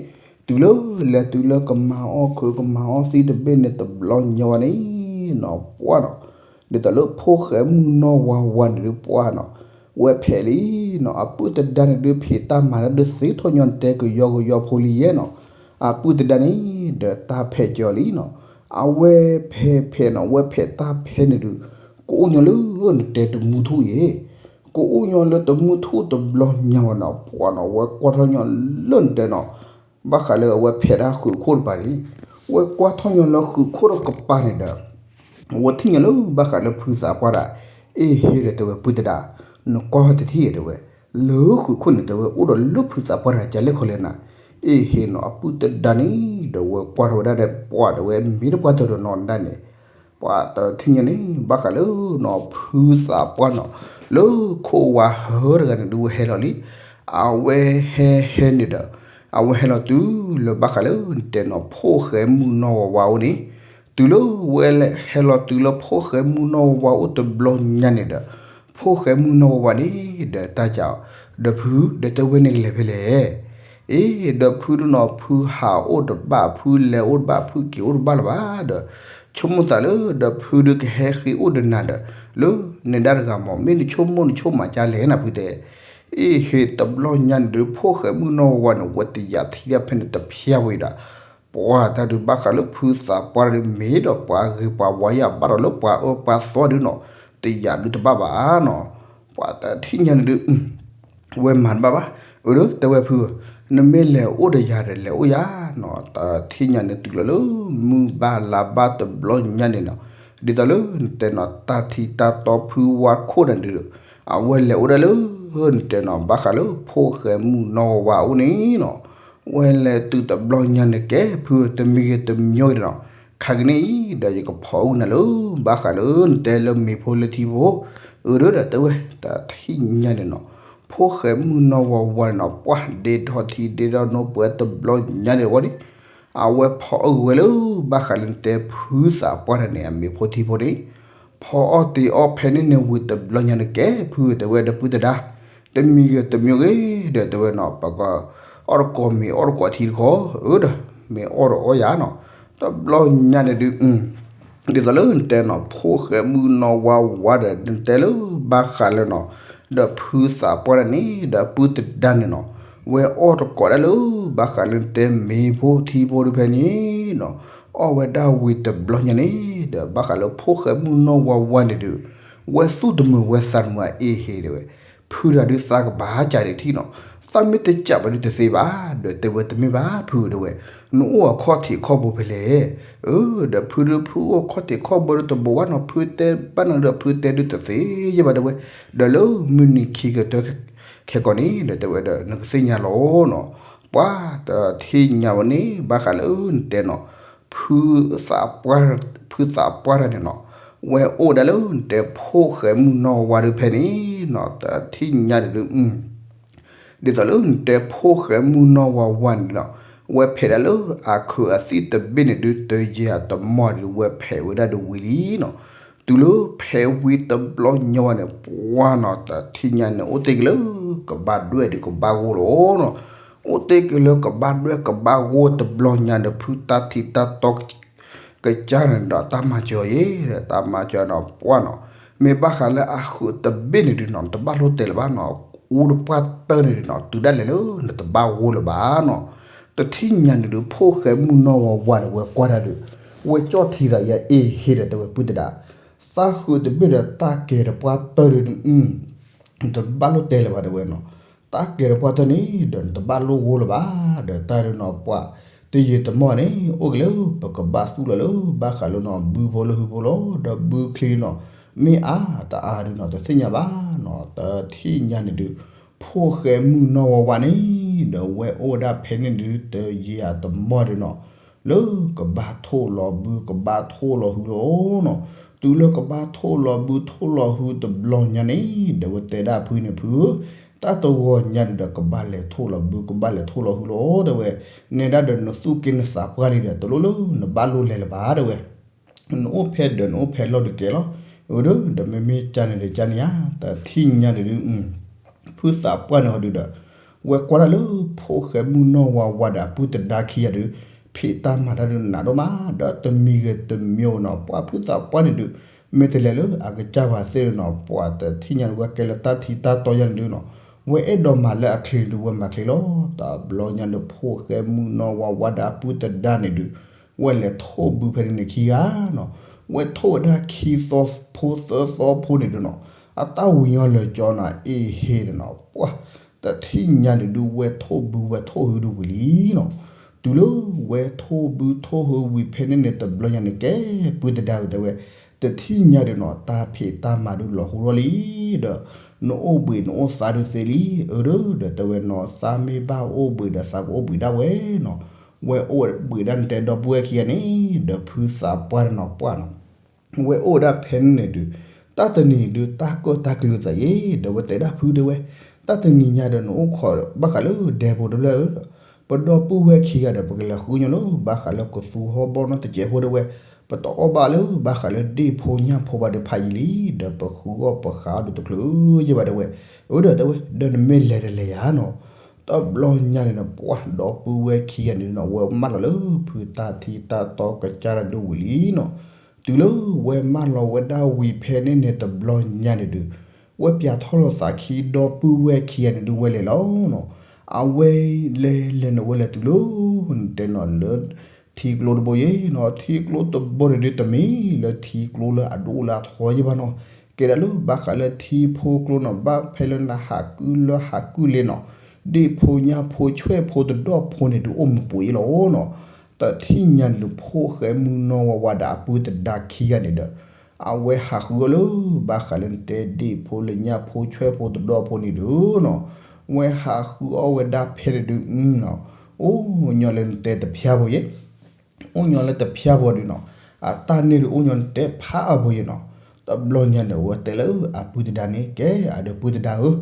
တုၤလၢလဲၤတုၤလၢကမၤအီၣ်ခုးကမၤအီၣ်သံတဘ့ၣ်န့ၣ် တဘျီညါဝဲန့ၣ်နီၤ ပှၢ်နီၤ, ဒ်သိးလၢဖိၣ်ဃဲမုၢ်နီၢ်ဝါဝါန့ၣ်ဒုးပှၢ်နီၤ, ဝဲဖဲးလံနီၤ အပုၢ်တဒါန့ၣ်ဒုး ဖံးတၢ်မၤတၢ်ဒုးသ့ထီၣ်ညီနတဲကယီကယီဖိလံယဲနီၤ, အပုၢ်တဒါန့ၣ်ဒီးတၢ်ဖဲးကၠီလံနီၤ, အဝဲဖဲးဖဲးနီၤ ဝဲဖဲးတၢ်ဖဲးန့ၣ်ဒုး ကအိၣ်ညီလၢနတဲတမူထူၣ်ယဲ, ကအိၣ်ညီလၢတမူထူၣ်တဘျီညါဝဲနီၤ ပှၢ်နီၤ ဝဲကွၢ်ထီၣ်ညီလၢနတဲနီၤ ဘၣ်ဃးလၢအဝဲဖဲးတၢ်ဃုးခိၣ်တပၤန့ၣ်, ဝဲကွၢ်ထီၣ်ညီလၢဃုးခိၣ်တကပၤန့ၣ်ဒီး ဝဲထံၣ်ညီလၢဘၣ်ဃးလၢဖုသးပှၢ်တၢ်, အ့ၣ်ဟ့ဒီးတဲဝဲပုၢ်တဒါ, နကွၢ်ဝဲတထံၣ်တဲဝဲ, လၢဃုးခိၣ်န့ၣ်တဲဝဲ အိၣ်ဒီးလၢဖုသးပှၢ်တၢ်ကလဲၣ်ခီလဲၣ်နၤ, အ့ၣ်ဟ့နီၤ အပုၢ်တဒါန့ၣ်ဒီးဝဲကွၢ်ထီၣ်ဝဲဒၣ်ဒီး ပှၢ်တဲဝဲမ့ၢ်တပှၢ်တၢၢ်ဒီးနီၤဒၣ်န့ၣ် ပှၤတထံၣ်ညါန့ၣ် ဘၣ်ဃးလၢနီၤ ဖုသးပှၢ်နီၤ လၢခိၣ်ဝါဟၢတဂၤန့ၣ်ဒုးဝဲဟဲလီၤလံ, အဝဲဟဲဟဲန့ၣ်ဒီး အဝဲဟဲလီၤတုၤလၢဘၣ်ဃးလၢနတဲနီၤ ဖိၣ်ဃဲမုၢ်နီၢ်ဝါဝါအိၣ်န့ၣ်, တုၤလၢဝဲဟဲလီၤတုၤလၢဖိၣ်ဃဲမုၢ်နီၢ်ဝါဝါအိၣ်တဘျီညါန့ၣ်ဒီး ဖိၣ်ဃဲမုၢ်နီၢ်ဝါဝါန့ၣ်ဒီးတၢ်ကးအီၤ, ဒီးဖု ဒီးတဲဝဲန့ၣ်ကလဲၤဖဲလဲၣ်, အ့ ဒီးဖုဒုးနီၤ ဖုဟးအိၣ်တဘၣ် ဖုလဲၤအိၣ်တဘၣ် ဖုက့ၤအိၣ်တဘၣ်လၢၤဘၣ်ဒီး ဆိကမိၣ်သးလၢ ဒီးဖုဒုးကဟဲဃ့အိၣ်ဒီးနၤဒီး လၢန့ၣ်ဒၣ်တဂၤမး မ့ၢ်နဆိကမိၣ်နဆိကမးကလဲၣ်နၤဖုတဲ, အ့ၣ်ဟ့တဘျီညါန့ၣ်ဒီး ဖိၣ်ဃဲမုၢ်နီၢ်ဝါဝါန့ၣ် ဝဲတယာ်ထံၣ်ဒၣ်ဖဲန့ၣ်တဖျါဝဲဒီး ပှၤတၢ်ဒုးဘၣ်ဃးလၢဖုသးပှၢ်တၢ်ဒုး မ့ၢ်ဒီးပှၤဂ့ၤပှၤဝါယၤ ဘၣ်ဒီးလၢပှၤအၢပှၤသီဒုးနီၤ တယာ်ဒုးတဘၣ်ဘၣ်နီၤ, ပှၤတထံၣ်ညါန့ၣ်ဒုး ဝဲမၤတဘၣ်ဘၣ်, အၢ ဒီးတဲဝဲဖုဧၢ, နမ့ၢ်လဲၤအိၣ်ဒီးယၤဒီး လဲၤအိၣ်ယၤနီၤ, တထံၣ်ညါန့ၣ်တုၤလီၤလၢ မုၢ်ဘၣ်လါဘၣ်တဘျီညါန့ၣ်နီၤ, ဒ်သိးလၢနတဲနီၤ တၢ်ထံတၢ်တီဖုဝါခိၣ်န့ၣ်ဒုး အဝဲလဲၤအိၣ်ဒၣ်လၢ နတဲနီၤ ဘၣ်ဃးလၢဖိၣ်ဃဲမုၢ်နီၢ်ဝါဝါအိၣ်န့ၣ်နီၤ, ဝဲလဲၤတုၤတဘျီညါန့ၣ်ကဲ ဖုဧၢ တမံၤဂ့ၤတမံၤဂ့ၤနီၤ, ခါကန့ၣ်အံၤ ဒီးယကဖီၣ်အုၣ်နၤလၢ ဘၣ်ဃးလၢနတဲလၢမ့ၤဖိလၢထံဖိ, အၢ ဒီးတဲဝဲ တထံၣ်ညါန့ၣ်နီၤ, ဖိၣ်ဃဲမုၢ်နီၢ်ဝါဝါန့ၣ်နီၤ ပှၢ်ဒ့ဒီထံဒ့ဒီနိပှဲၤတဘျီညါန့ၣ်ဝဲန့ၣ် အဝဲဖီၣ်အုၣ်ဝဲလၢ ဘၣ်ဃးလၢနတဲဖုသးပှၢ်တၢ်န့ၣ် အမ့ၤဖိထံဖိန့ၣ်, ဖီၣ်အီၣ်တ့ၤအီၣ်ဖဲန့ၣ်န့ၣ်ဝံၤတဘျီညါန့ၣ် ကဲဖုဧၢ တဲဝဲဒီးပုၢ်တဒါ, တမံၤဂ့ၤတမံၤဂ့ၤဒီးတဲဝဲနီၤ ပကအီၣ်တကိးမ့ၤအီၣ်တကိးထံတခီ, အၢ ဒီး မ့ၤအီၣ်ဒီးအီၣ်ယၤနီၤ, တဘျီညါန့ၣ်ဒုး ဒ်သိးလၢနတဲနီၤ ဖိၣ်ဃဲမုၢ်နီၢ်ဝါဝါဒီး နတဲလၢဘၣ်ဃးလၢနီၤ, ဒီးဖုသးပှၢ်တၢ်န့ၣ် ဒီးပုၢ်တဒါန့ၣ်နီၤ, ဝဲအီၣ်တကိးဒၣ်လၢ ဘၣ်ဃးလၢနတဲမ့ၤဖိထံဖိဒုးဖဲန့ၣ်နီၤ, အီၣ်ဝဲဒၣ်ဝံၤတဘျီညါန့ၣ် ဒီးဘၣ်ဃးလၢဖိၣ်ဃဲမုၢ်နီၢ်ဝါဝါန့ၣ်ဒုး ဝဲသူၣ်တမုာ်ဝဲသးတမုာ်အ့ၣ်ဟ့တဲဝဲ, ဖုတဂၤဒုးသးကဘၣ်ကးဒံးထံနီၤ, သးမ့ၢ်တကးဘၣ်ဒုးတသ့ဘၣ်, ဒီးတဲဝဲတမ့ၢ်ဘၣ်ဖုတဲဝဲ, နအိၣ်အခီၣ်ထံးခီၣ်ဘိဖဲလဲၣ်, အၢ ဒီးဖုဒုးဖုအိၣ်အခီၣ်ထံးခီၣ်ဘိဒုးတဘိဘၣ်နီၤ, ဖုတဲဘၣ်နၤဒီးဖုတဲဒုးတသ့ယဲၢ်ဘၣ်တဲဝဲ, ဒီးလၢမုၢ်နံၤခံကတၢၢ်ခဲကိာ်န့ၣ် ဒီးတဲဝဲဒီးနကသ့ၣ်ညါလီၤနီၤ, ပှၤတထံၣ်ညါဝဲန့ၣ် ဘၣ်ဃးလၢနတဲနီၤ ဖုသးပှၢ်, ဖုသးပှၢ်တၢ်န့ၣ်နီၤ, ဝဲအိၣ်ဒၣ်လၢနတဲဖိၣ်ဃဲမုၢ်နီၢ်ဝါဒုးဖဲန့ၣ်နီၤ, တထံၣ်ညါဒုး ဒ်သိးလၢနတဲဖိၣ်ဃဲမုၢ်နီၢ်ဝါဝါန့ၣ်နီၤ, ဝဲဖဲးဒၣ်လၢအခိးအသံၣ်တဘ့ၣ်န့ၣ်ဒုးတယံာ်အတမီၢ်ဒုး ဝဲဖဲးဝဲဒၣ်ဒုးဝံၤလံနီၤ, တုၤလၢဖဲးဝံၤတဘျီညါဝဲန့ၣ် ပှၤနီၤ တထံၣ်ညါန့ၣ် အိၣ်တ့ၢ်က့ၤလၢ ကဘၣ်ဒွဲၣ်ဒုးကဘၣ်ဂိၢ်လီၤနီၤ, အိၣ်တ့ၢ်က့ၤလၢကဘၣ်ဒွဲၣ်ကဘၣ်ဂိၢ်တဘျီညါဒီး ဖုတၢ်ထံးတၢ်တီ ကစၢ်န့ၣ်ဒီးတၢ်မၤစၢၤအီၤယဲဒီး တၢ်မၤစၢၤနီၤ ပှၢ်နီၤ, မ့ၢ်ဘၣ်ဃးလၢအဃုးတဘ့ၣ်န့ၣ်ဒုးနီၤ တဘၣ်လိၣ်တဲလၢၤဘၣ်နီၤ, အူတပှၢ်တၢၢ်န့ၣ်ဒုးနီၤ တုၤဒၣ်လဲာ်လၢနတဘၣ်ဂိၢ်လၢၤဘၣ်နီၤ, တထံၣ်ညါန့ၣ်ဒုး ဖိၣ်ဃဲမုၢ်နီၢ်ဝါဝါန့ၣ် ဝဲကွၢ်တၢ်ဒုး ဝဲကၠီၣ်ထံသးယဲ အ့ၣ်ဟ့ဒီးတဲဝဲ ပုၢ်တဒါ, သးဃုးတဘ့ၣ်ဒီးတၢ်ကဲၤတပှၢ်တၢၢ်ဒုး နတဘၣ်လိၣ်တဲလၢၤဘၣ်တဲဝဲနီၤ, တၢ်ကဲၤတပှၢ်တၢၢ်န့ၣ်ဒီး နတဘၣ်လိၣ်ဂိၢ်လၢၤဘၣ်, ဒီးတၢ်ဒုးနီၤ ပှၤတယံာ်တမီၢ်န့ၣ် အိၣ်က့ၤလၢပကဘၣ်သူၣ်လီၤလၢ ဘၣ်ဃးလၢနီၤ ဘုဖိလၢဟုဖိလီၤ, ဒီးဘုချံနီၤ မ့ၢ်အါတအါဒုးနီၤ တသ့ၣ်ညါဘၣ်နီၤ, တထံၣ်ညါန့ၣ်ဒုး ဖိၣ်ဃဲမုၢ်နီၢ်ဝါဝါန့ၣ် ဒီးဝဲအိၣ်ဝဲဒၣ်ဖဲန့ၣ်ဒုး တယံာ်တမီၢ်ဒုးနီၤ လၢကဘၣ်ထိၣ်လီၤဘု ကဘၣ်ထိၣ်လီၤဟုလီၤနီၤ, တုၤလၢကဘၣ်ထိၣ်လီၤဘုထိၣ်လီၤဟုတဘျီညါန့ၣ် ဒီးဝဲတဲဒၣ်ဖုန့ၣ် ဖုဧၢ, တၢ်တဂီၤညါန့ၣ်ဒီး ကဘၣ်လဲၤထိၣ်လီၤဘု ကဘၣ်လဲၤထိၣ်လီၤဟုလီၤ တဲဝဲ, နဲဒၣ်ဒီးနသူၣ်က့နသးပှၢ်လံဒီး တလိၣ်လၢနဘၣ်လိၣ်လဲၤလၢၤဘၣ် တဲဝဲ နအိၣ်ဖဲဒီးနအိၣ်ဖဲလီၢ်ဒုးကဲလီၤ, အၢ ဒီးမ့မ့ၢ်ကန့ၣ်ဒီးကန့ၣ်ဧါ, တထံၣ်ညါန့ၣ်ဒုး ဖုသးပှၢ်န့ၣ်ဟီဒုးဒီး ဝဲကွၢ်တၢ်လၢဖိၣ်ဃဲမုၢ်နီၢ်ဝါဝါဒီးအပုၢ်တဒါခံဂၤဒီး ဖံးတၢ်မၤတၢ်ဒုးနးဒိၣ်မး ဒီးတမံၤဂ့ၤတမံၤဂ့ၤနီၤ ပှၤဖုသးပှၢ်န့ၣ်ဒုး မ့ၢ်တလဲၤလၢအကစၢ်ဘၣ်သ့ၣ်နီၤ ပှၤတထံၣ်ညါန့ၣ် ဝဲကဲလၢတၢ်ထံတၢ်တီယါန့ၣ်ဒုးနီၤ ဝဲအဲၣ်ဒိးမၤလၢအချ့န့ၣ်ဒုး ဝဲမၤချ့လီၤ. တဘျီညါဒီး ဖိၣ်ဃဲမုၢ်နီၢ်ဝါဝါဒီးအပုၢ်တဒါန့ၣ်ဒုး ဝဲလဲၤထိၣ်ဘုဖဲန့ၣ်န့ၣ်ခံဂၤနီၤ, ဝဲထိၣ်ဝဲဒၣ်ခံသီဖိသၢသီဖိန့ၣ်ဒုးနီၤ, အတၢ်ဝံၤညီလၢာ်ကၠီနီၤ အ့ဟ့ဒီးနီၤ ပှၤ တထံၣ်ညါန့ၣ်ဒုး ဝဲထိၣ်ဘုဝဲထိၣ်ဟုဒုးဝံၤလံနီၤ, တုၤလၢဝဲထိၣ်ဘုထိၣ်ဟုဝံၤဖဲန့ၣ်န့ၣ် တဘျီညါန့ၣ် ကဲပုၢ်တဒါဧၢ တဲဝဲ, တထံၣ်ညါဒုးနီၤ တၢ်ဖံးတၢ်မၤဒုးလီၤဟူထီၣ်လံ, ဒီးနအိၣ်ဘှံးနအိၣ်သါဒုးသ့လံ, အၢ ဒီးတဲဝဲနီၤ သါမ့ၢ်ဘၣ်အိၣ်ဘှံးဒီးသးကအိၣ်ဘှံးဒၣ်ဝဲနီၤ, ဝဲအိၣ်ဘှံးဒၣ်န့ၣ်တဲဒီပုၢ်ဝဲၢ်ခံဂၤန့ၣ် ဒီးဖုသးပှၢ်တနီၤပှၢ်နီၤ ဝဲအိၣ်ဝဲဒၣ်ဖဲန့ၣ်န့ၣ်ဒုး, တၢ်တနံၤဒုး တၢ်ကၢၣ်တၢ်ကလုၤသးယ့ၣ် ဒီးဝဲတဲဒၣ်ဖုတဲဝဲ, တၢ်တနံၤညါဒီးနအိၣ်ခိးဘၣ်ဃးလၢဒဲဖိတဖျၢၣ်ဧၢ, ပဒီပုၢ်ဝဲၢ်ခံဂၤဒီး ပကလဲၤဃုညီလၢဘၣ်ဃးလၢကသူဟီၣ်ဘီၣ်နီၢ်တစဲးဖိတဲဝဲ, ပတအီၣ်ဘၣ်လၢဘၣ်ဃးလၢဒ့ၣ်ဖိညၣ်ဖိဘၣ်ဒီးဖးယံာ်လံ, ဒီးပဃုအီၣ်ပဃးအီၣ်ဒီးတချုးယဲၢ်ဘၣ်တဲဝဲ, အၢ ဒီးတဲဝဲ ဒီးနမ့ၢ်လဲၤတလဲၤယၤနီၤ တဘျီညါန့ၣ်ဒီး ပှၤဒီပုၢ်ဝဲၢ်ခံဂၤန့ၣ်နီၤ ဝဲမၢလီၤလၢဖုတၢ်ထံတၢ်တီကစၢ်တဒုးဝံၤလံနီၤ, တုၤလၢဝဲမၢလီၤဝဲဒၣ်ဝံၤဖဲန့ၣ်န့ၣ် တဘျီညါန့ၣ်ဒုး, ဝဲပၠးထီၣ်လီၤသးခံဒီပုၢ်ဝဲၢ်ခံဂၤန့ၣ်ဒုး ဝဲလဲၤလီၤနီၤ, အဝဲလဲၤလဲၤန့ၣ် ဝဲလဲၤတုၤလၢ နတဲနီၤလၢ ထံကျိတဘိယ့ၣ်နီၤ, ထံကျိတဘိန့ၣ်ဒုး တမ့ၢ်လၢထံကျိလၢအဒိၣ်လၢအထီယဲၢ်ဘၣ်နီၤ, ကဲဒၣ်လၢဘၣ်ဃးလၢထံဖိကျိနီၤ, ဘၣ်ဖဲလၢနဟးကုၢ်လၢဟးကုၢ်လဲနီၤ, ဒ့ၣ်ဖိညၣ်ဖိဆွဲၣ်ဖိတဒီၣ်ဖိန့ၣ်ဒုး အိၣ်မူပူၤအ့ၣ်လီၤနီၤ, တထံၣ်ညါန့ၣ်ဒုး ဖိၣ်ဃဲမုၢ်နီၢ်ဝါဝါဒီးအပုၢ်တဒါခံဂၤန့ၣ်ဒီး အဝဲဟးဃုအီၣ်လၢ ဘၣ်ဃးလၢနတဲဒ့ၣ်ဖိလၢညၣ်ဖိဆွဲၣ်ဖိတဒီၣ်ဖိန့ၣ်ဒုးနီၤ, ဝဲဟးဃုအီၣ်ဝဲဒၣ်ဖဲန့ၣ်ဒုးနီၤ, အိၣ်ညီလၢနတဲတဖျၢၣ်ဖိယ့ၣ်, အိၣ်ညီလၢတဖျၢၣ်ဖိဒုးနီၤ, အတၢ်န့ၣ်ဒုးအိၣ်ညီနတဲဖးအီၤဖိယ့ၣ်နီၤ, တဘျီညါန့ၣ် ဝဲတဲလၢအပုၢ်တဒါန့ၣ် ကဲအဒီပုၢ်တဒါဧၢ,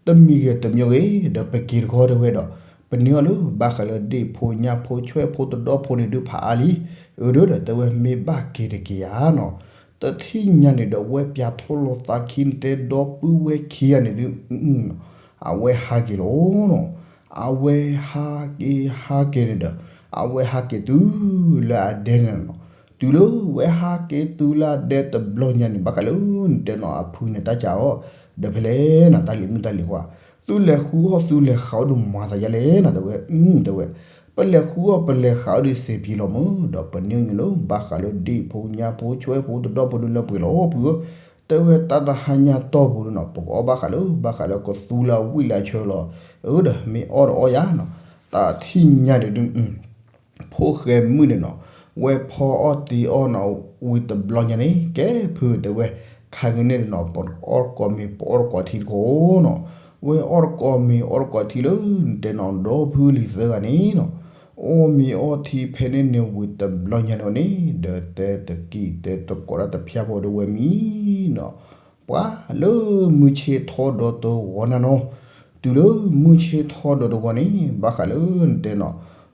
တမံၤဂ့ၤတမံၤဂ့ၤ ဒီးပက့ၤတခီတဲဝဲဒီး, ပန့ၢ်အီၤလၢ ဘၣ်ဃးလၢဒ့ၣ်ဖိညၣ်ဖိဆွဲၣ်ဖိတဒီၣ်ဖိန့ၣ်ဒုးဖးအါလံ, အၢ ဒီးတဲဝဲမ့ၢ်ဘၣ်က့ၤတက့ၤဧါနီၤ, တထံၣ်ညါန့ၣ်ဒီး ဝဲပၠးထီၣ်လီၤသးခံနတဲဒီပုၢ်ဝဲၢ်ခံဂၤန့ၣ်ဒုး အဝဲဟးက့ၤလီၤနီၤ, အဝဲဟးက့ၤဟးက့ၤန့ၣ်ဒီး အဝဲဟးက့ၤတုၤလၢအဒဲန့ၣ်နီၤ, တုၤလၢဝဲဟးက့ၤတုၤလၢအဒဲတဘျီညါန့ၣ် ဘၣ်ဃးလၢနတဲနီၤအဖုန့ၣ် တၢ်ကးအီၤ, ဒီးဖဲလဲၣ်နီၤ တၢ်လံၤမုၣ်တၢ်လံၤခွါ, သုလဲၤဃုအီၣ်သုလဲၤဃးအီၣ်ဒုးမၤသးယါလဲၣ်နီၤ တဲဝဲ, တဲဝဲ, ပလဲၤဃုအီၣ်ပလဲၤဃးအီၣ်ဒုးစ့ပံၤလီၤမုၢ် ဒီးပန့ၢ်ညီလၢ ဘၣ်ဃးလၢဒ့ၣ်ဖိညၣ်ဖိဆွဲၣ်ဖိတဒီၣ်ဖိဒုးလၢပှဲၤလီၤ ဖုဧၢ, တဲဝဲတၢ်တဟါညါတီၢ်ပူၤဒုးနီၤ ပကအီၣ်ဘၣ်ဃးလၢ ဘၣ်ဃးလၢကသူလၢအဝံၣ်လၢအဆၢလီၤ, အၢ ဒီးမ့ၢ်အီၣ်ဒီးအီၣ်ယၤနီၤ, တထံၣ်ညါန့ၣ်ဒုး ဖိၣ်ဃဲမုၣ်န့ၣ်နီၤ, ဝဲဖီအီၣ်တ့အီၣ်နီၤ, ဝံၤတဘျီညါန့ၣ် ကဲဖုတဲဝဲ, ခါက့ၤန့ၣ်နီၤ ပအီၣ်တကိးမ့ၤ ပအီၣ်တကိးထံတကိးနီၤ, ဝဲအီၣ်တကိးမ့ၤအီၣ်တကိးထံလၢ နတဲနီၤ ဒီဖုလံၤသၢဂၤန့ၣ်နီၤ, အီၣ်မ့ၤအီၣ်ထံဖဲန့ၣ်န့ၣ် ဝံၤတဘျီညါန့ၣ်န့ၣ် ဒီးတဲတကံၢ်တဲတကိးတၢ်တဖၠၢၣ်ဖိဒီးဝဲမံနီၤ ပှၤလၢမုၢ်ဆ့ၣ်ထီဒီးတဂီၤနၤနီၤ, တုၤလၢမုၢ်ဆ့ၣ်ထီဒီးတဂီၤန့ၣ် ဘၣ်ဃးလၢနတဲနီၤ,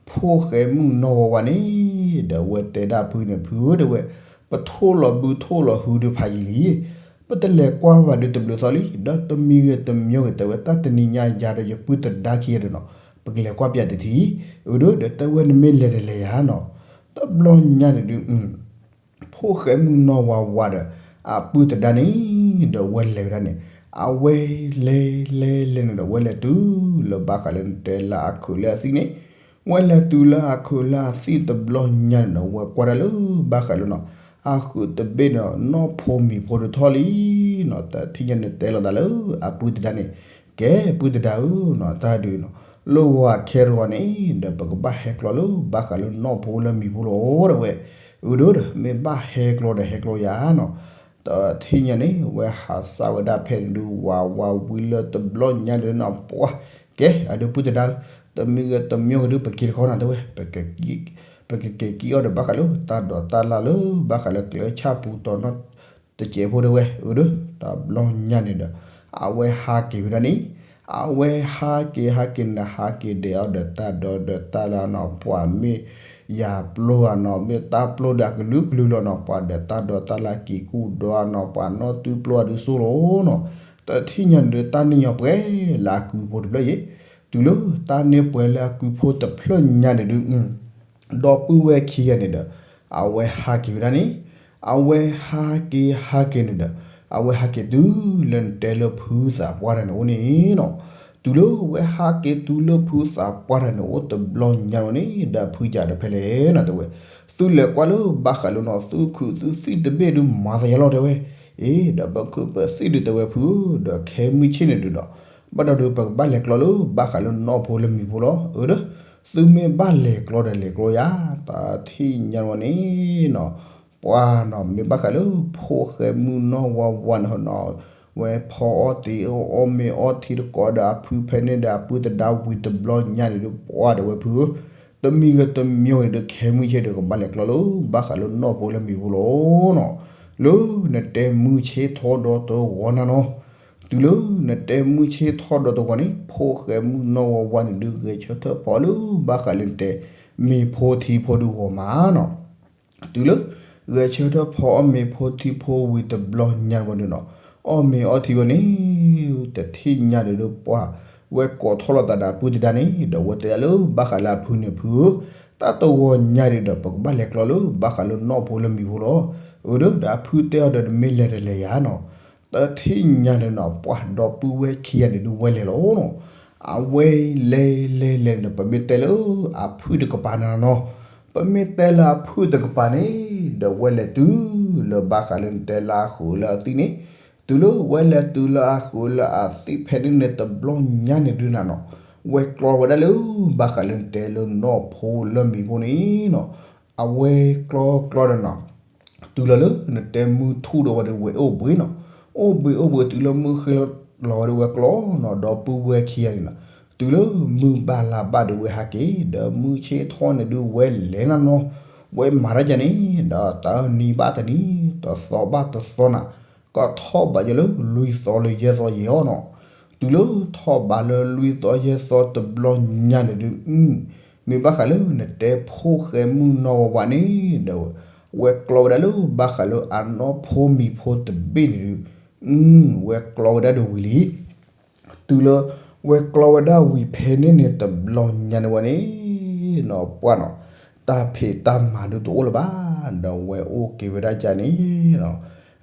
ဖိၣ်ဃဲမုၣ်နီၢ်ဝါဝါန့ၣ် ဒီးဝဲတဲဒၣ်ဖုန့ၣ် ဖုဧၢ တဲဝဲ, ပထိၣ်လီၤဘုထိၣ်လီၤဟုဒုးဖးယံာ်လံ, ပတလဲၤကွၢ်ဘၣ်ဒုးတဘျုးသီလံ, ဒီးတမံၤဂ့ၤတမံၤဂ့ၤ တဲဝဲ တၢ်တနံၤညါယၤဒီးယပုၢ်တဒါခံဂၤဒီးနီၤ ပကလဲၤကွၢ်ပၠးတထံၣ်, အၢ ဒီးတဲဝဲနမ့ၢ်လဲၤတလဲၤယၤနီၤ, တဘျီညါန့ၣ်ဒုး ဖိၣ်ဃဲမုၣ်နီၢ်ဝါဝါဒီး အပုၢ်တဒါန့ၣ် ဒီးဝဲလဲၤဝဲဒၣ်န့ၣ်, အဝဲလဲၤလဲၤလဲၤန့ၣ်ဒီး ဝဲလဲၤတုၤလၢဘၣ်ဃးလၢနတဲလၢအခုးလၢအသံၣ်န့ၣ်, ဝဲလဲၤတုၤလၢအခုးလၢအသံၣ်တဘျီညါန့ၣ်ဒီး ဝဲကွၢ်ဒၣ်လၢဘၣ်ဃးလၢနီၤ, အခုးတဘ့ၣ်န့ၣ် နီၢ်ဖိမံၤဖိဒုးထီၣ်လံနီၤ, တထံၣ်ညါန့ၣ်တဲလီၤသးလၢအပုၢ်တဒါန့ၣ်, ကဲပုၢ်တဒါဧၢနီၤ, တၢ်ဒုးနီၤ, လၢဂီၤအခဲတဂီၤန့ၣ် ဒီးပကဘၣ်ဟဲကျီလၢဘၣ်ဃးလၢနီၢ်ဖိလၢမံၤဖိလီၤ တဲဝဲ, အၢ ဒီး မ့ၢ်ဘၣ်ဟဲကျီဒီးဟဲကျီယၤနီၤ, တထံၣ်ညါန့ၣ် ဝဲဟးစၢ်ဝဲဒၣ်ဖဲန့ၣ်ဒုး ဝးဝးဝံၤလၢတဘျီညါန့ၣ်နီၤ ပှၤ, ကဲ အဒုးပုၢ်တဒါဧၢ, တမံၤဂ့ၤတမံၤဂ့ၤဒုး ပက့ၤတခီနီၤ တဲဝဲ, ပကက့ၤက့ၤအီၣ်ဒီးဘၣ်ဃးလၢတၢ်ဒိးတၢ်လၢ်လၢ ဘၣ်ဃးလၢကျဲဆၣ်ပူၤတီၤနီၢ်တစဲးဖိတဲဝဲ, အၢ ဒီး တဘျီညါန့ၣ်ဒီး အဝဲဟးက့ၤဝဲဒၣ်န့ၣ်, အဝဲဟးက့ၤဟးက့ၤန့ၣ် ဟးက့ၤဒဲးအီၣ်ဒီးတၢ်ဒိးဒီးတၢ်လၢ်နီၤ ပှၤမ့ၢ် ယၤပျိဧါနီၤ မ့ၢ်တၢ်ပျိဒီးအကလုာ်ကလုာ်လီၤနီၤ ပှၤဒီးတၢ်ဒိးတၢ်လၢက့ၤကူၣ်ဒီးနီၤ ပှၤနီၢ်သုပျိအဒုးစိလီၤနီၤ, တထံၣ်ညါန့ၣ်ဒီးတၢ်န့ၢ်ညီပှဲၤလၢအကုၢ်ဖိတဖျၢၣ်ယဲၢ်, တုၤလၢတၢ်န့ၢ်ပှဲၤလၢအကုၢ်ဖိတဖျၢၣ်ညါန့ၣ်ဒုး ဒီပုၢ်ဝဲၢ်ခံဂၤန့ၣ်ဒီး အဝဲဟးက့ၤဝဲဒၣ်န့ၣ်, အဝဲဟးက့ၤဟးက့ၤန့ၣ်ဒီး အဝဲဟးက့ၤတုၤလၢနတဲလၢဖုသးပှၢ်တၢ်န့ၣ်အိၣ်န့ၣ်နီၤ, တုၤလၢဝဲဟးက့ၤတုၤလၢဖုသးပှၢ်တၢ်န့ၣ်အိၣ်တဘျီညါန့ၣ် ဒီးဖုကးဒီးဖဲလဲၣ်နီၤတဲဝဲ, သုလဲၤကွၢ်လၢဘၣ်ဃးလၢနီၤ သုခုးသုသံၣ်တဘ့ၣ်ဒုးမၤသယါလီၤတဲဝဲ, အ့ ဒီးပခုးပသံၣ်ဒုးတဲဝဲဖုဧၢ, ဒီးခဲမုၢ်ဆ့ၣ်န့ၣ်ဒုးဒီး ဘၣ်ဒီးဒုးပကဘၣ်လဲၤကျီလၢဘၣ်ဃးလၢနီၢ်ဖိလၢမံၤဖိလီၤ, အၢဒီး သုမ့ၢ်ဘၣ်လဲၤကျီဒီးလဲၤကျီယၤ, တထံၣ်ညါဝဲန့ၣ်နီၤ, ပှၤနီၤ မ့ၢ်ဘၣ်ဃးလၢ ဖိၣ်ဃဲမုၣ်နီၢ်ဝါဝါန့ၣ်နီၤ, ဝဲဖီအီၣ်တ့ၢ်အီၣ်မ့ၤအီထံတကိးဒီးအဖုဖဲန့ၣ်ဒီးအပုၢ်သဒါဝံၤတဘျီညါန့ၣ်ဒုး ပှၤတဲဝဲဖုဧၢ, တမံၤဂ့ၤတမံၤဂ့ၤဒီးခဲမုၢ်ဆ့ၣ်ဒီးကဘၣ်လဲၤကျီလၢဘၣ်ဃးလၢနီၢ်ဖိလၢမံၤဖိလီၤနီၤ, လၢနတဲမုၢ်ဆ့ၣ်ထီၣ်ဒီးတဂီၤနၤနီၤ, တုၤလၢနတဲမုၢ်ဆ့ၣ်ထီၣ်ဒီးတဂီၤန့ၣ် ဖိၣ်ဃဲမုၣ်နီၢ်ဝါဝါန့ၣ်ဒုး ဂဲၤဆၢထၢၣ်ဖီလၢဘၣ်ဃးလၢနတဲ မ့ၤဖိထံဖိဒုးဂီၤမးနီၤ, တုၤလၢ ဂဲၤဆၢထၢၣ်ဖီအီၣ်မ့ၤဖိထံဖိဝံၤတဘျီညါဝဲဒုးနီၤ, အီၣ်မ့ၤအီထံဝဲန့ၣ် တထံၣ်ညါဒုးဒီးပှၤ ဝဲကိးထီၣ်လိာ်သးဒီးအပုၢ်သဒါန့ၣ် ဒီးဝဲတဲဒၣ်လၢဘၣ်ဃးလၢအဖုန့ၣ်ဖုဧၢ, တၢ်တဂီၤညါဒုးဒီး ပကဘၣ်လဲၤကျီလၢဘၣ်ဃးလၢနီၢ်ဖိလၢမံၤဖိလီၤ, အၢဒီး ဒီးအဖုတဲအီၤဒီးနမ့ၢ်လဲၤဒီးလဲၤယၤနီၤ, တထံၣ်ညါန့ၣ်နီၤ ပှၤဒီပုၢ်ဝဲၢ်ခံဂၤန့ၣ်ဒုးဝဲလဲၤလီၤနီၤ, အဝဲလဲၤလဲၤလဲၤန့ၣ် ပမ့ၢ်တဲလၢအဖုတကပၤန့ၣ်နီၤ, ပမ့ၢ်တဲလၢအဖုတကပၤန့ၣ် ဒီးဝဲလဲၤတုၤလၢဘၣ်ဃးလၢနတဲလၢအဃုာ်လၢအသံၣ်န့ၣ်, တုၤလၢဝဲလဲၤတုၤလၢအဃုာ်လၢအသံၣ်ဖဲန့ၣ်န့ၣ်တဘျီညါန့ၣ်ဒုးနၤနီၤ, ဝဲကျီဝဲဒၣ်လၢဘၣ်ဃးလၢနတဲလၢနီၢ်ဖိလၢမံၤဖိန့ၣ်နီၤ, အဝဲကျီကျီဒီးနီၤ တုၤလီၤလၢနတဲမုၢ်ထူၣ်ဒီးဝဲဒီးဝဲအိၣ်ဘှံးနီၤ, အိၣ်ဘှံးအိၣ်ဘှံးတုၤလၢမုၢ်ဃ့လီၤဝဲဒီးဝဲကျီနီၤ, ဒီပုၢ်ဝဲၢ်ခံဂၤန့ၣ်နီၤ, တုၤလၢမုၢ်ဘၣ်လါဘၣ်ဒီးဝဲဟးက့ၤ ဒီးမုၢ်ဆ့ၣ်ထီၣ်န့ၣ်ဒုးဝဲလဲၤနၤနီၤ, ဝဲမၤတၢ်ယၤန့ၣ် ဒီးတနံၤဘၣ်တနံၤ တသီဘၣ်တသီနၤ, ကထီၣ်ဘးယဲလၢလွံၢ်သီလၢယဲၢ်သီယဲၢ်အီၤနီၤ, တုၤလၢထီၣ်ဘးလၢလွံၢ်သီယဲၢ်သီတဘျီညါန့ၣ်ဒုး မ့ၢ်ဘၣ်ဃးလၢနတဲဖိၣ်ဃဲမုၣ်နီၢ်ဝါဝါန့ၣ်ဒီး ဝဲကျီဝဲဒၣ်လၢဘၣ်ဃးလၢအနီၢ်ဖိမံၤဖိတဘ့ၣ်န့ၣ်ဒုး ဝဲကျီဝဲဒၣ်ဒီးဝံၤလံ, တုၤလၢ ဝဲကျီဝဲဒၣ်ဝံၤဖဲန့ၣ်န့ၣ်တဘျီညါန့ၣ်ဝဲန့ၣ်နီၤ ပှၤနီၤ တၢ်ဖံးတၢ်မၤဒုးတအိၣ်လၢၤဘၣ်, ဒီးဝဲအိၣ်က့ၤဝဲဒၣ်ယၤန့ၣ်နီၤ,